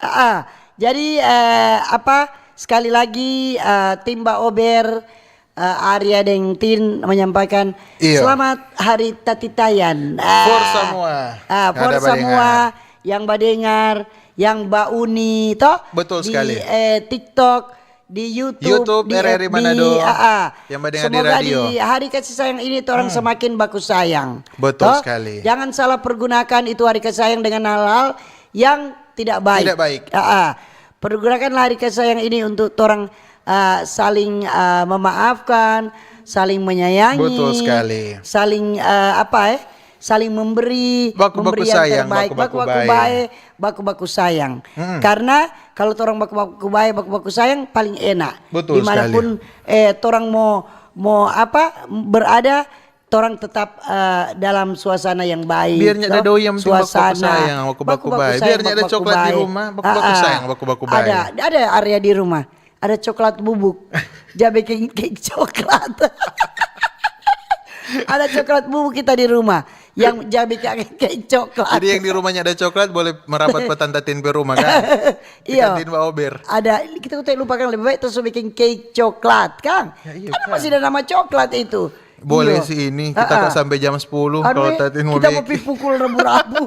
Ah, ah. Jadi, eh, apa, sekali lagi, eh, tim Baober, eh, Arya deng Tin menyampaikan, iyo, selamat hari Tati Tayang. Ah, for semua. Ah, for semua yang badengar, yang bauni, toh? Betul sekali. Di, eh, TikTok, di YouTube, YouTube, di R R I F B, Manado, ah, ah, yang mendengar di radio. Semoga di hari kasih sayang ini, torang semakin baku sayang. Betul sekali. Jangan salah pergunakan itu hari kasih sayang dengan hal-hal yang tidak baik. Tidak baik. Ah, ah. Pergunakanlah hari kasih sayang ini untuk torang, ah, saling, ah, memaafkan, saling menyayangi, betul sekali, saling, ah, apa, eh, saling memberi, baku-baku sayang, memberi yang terbaik, baku-baku bae, baku-baku sayang. Mm-mm. Karena kalau torang baku-baku bae, baku-baku sayang, paling enak. Betul sekali. Dimanapun, eh, torang mo, mo apa, berada, torang tetap, eh, dalam suasana yang baik. Biar nyanda doi, yang penting baku-baku sayang, baku-baku bae. Biar nyanda coklat di rumah, baku-baku sayang, baku-baku bae. Ada, ada Arya di rumah. Ada coklat bubuk. Ja biking cake coklat. Ada coklat bubuk kita di rumah. Yang ja biking cake coklat. Jadi yang di rumahnya ada coklat boleh merapat ke Tanta Tin pe rumah, kan? Iya. Di kantin Baober. Ada, kita tuh lupa, kan, lebih baik terus bikin cake coklat, kan? Ya, iya, kan. Masih ada nama coklat itu. Boleh sih ini, kita kok sampai jam sepuluh kalau Tatin mau bikin. Aduh, kita mau pi pukul rabu-rabu.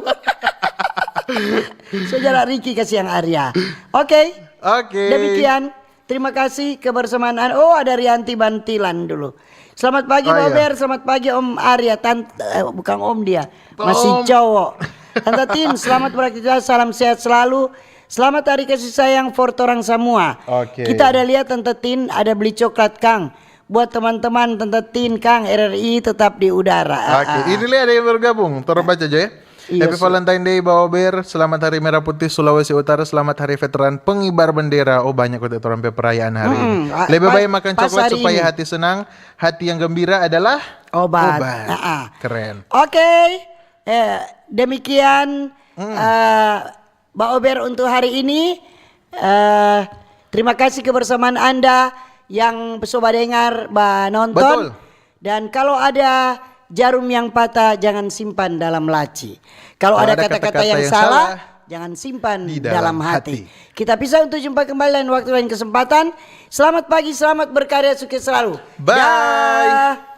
Saudara Riki kasih yang Arya. Oke. Oke. Demikian. Terima kasih kebersamaan An-, oh, ada Rianti Bantilan dulu. Selamat pagi, Bober. Selamat pagi, Om Arya. Tan-, eh, bukan Om dia. Masih cowok. Tanta Tin, selamat beraktivitas. Salam sehat selalu. Selamat hari kasih sayang for torang samua. Oke. Kita ada lihat Tanta Tin ada beli coklat, kang. Buat teman-teman Tanta Tin, kang, R R I tetap di udara. Oke, ini lihat ada yang baru gabung. Torang baca aja ya. Iya, Happy Valentine Day, Baober. Selamat Hari Merah Putih Sulawesi Utara. Selamat Hari Veteran Pengibar Bendera. Oh, banyak kota orang pe perayaan hari ini. Lebih baik makan coklat supaya hati senang. Hati yang gembira adalah obat. Obat. Ah, ah. Keren. Oke. Eh, demikian, eh, Baober untuk hari ini. Eh, terima kasih kebersamaan Anda yang so badengar, banonton. Betul. Dan kalau ada jarum yang patah, jangan simpan dalam laci. Kalau ada kata-kata yang salah, Jangan simpan Di dalam dalam hati. hati. Kita pisah untuk jumpa kembali lain waktu, lain kesempatan. Selamat pagi, selamat berkarya, sukses selalu. Bye. Dah.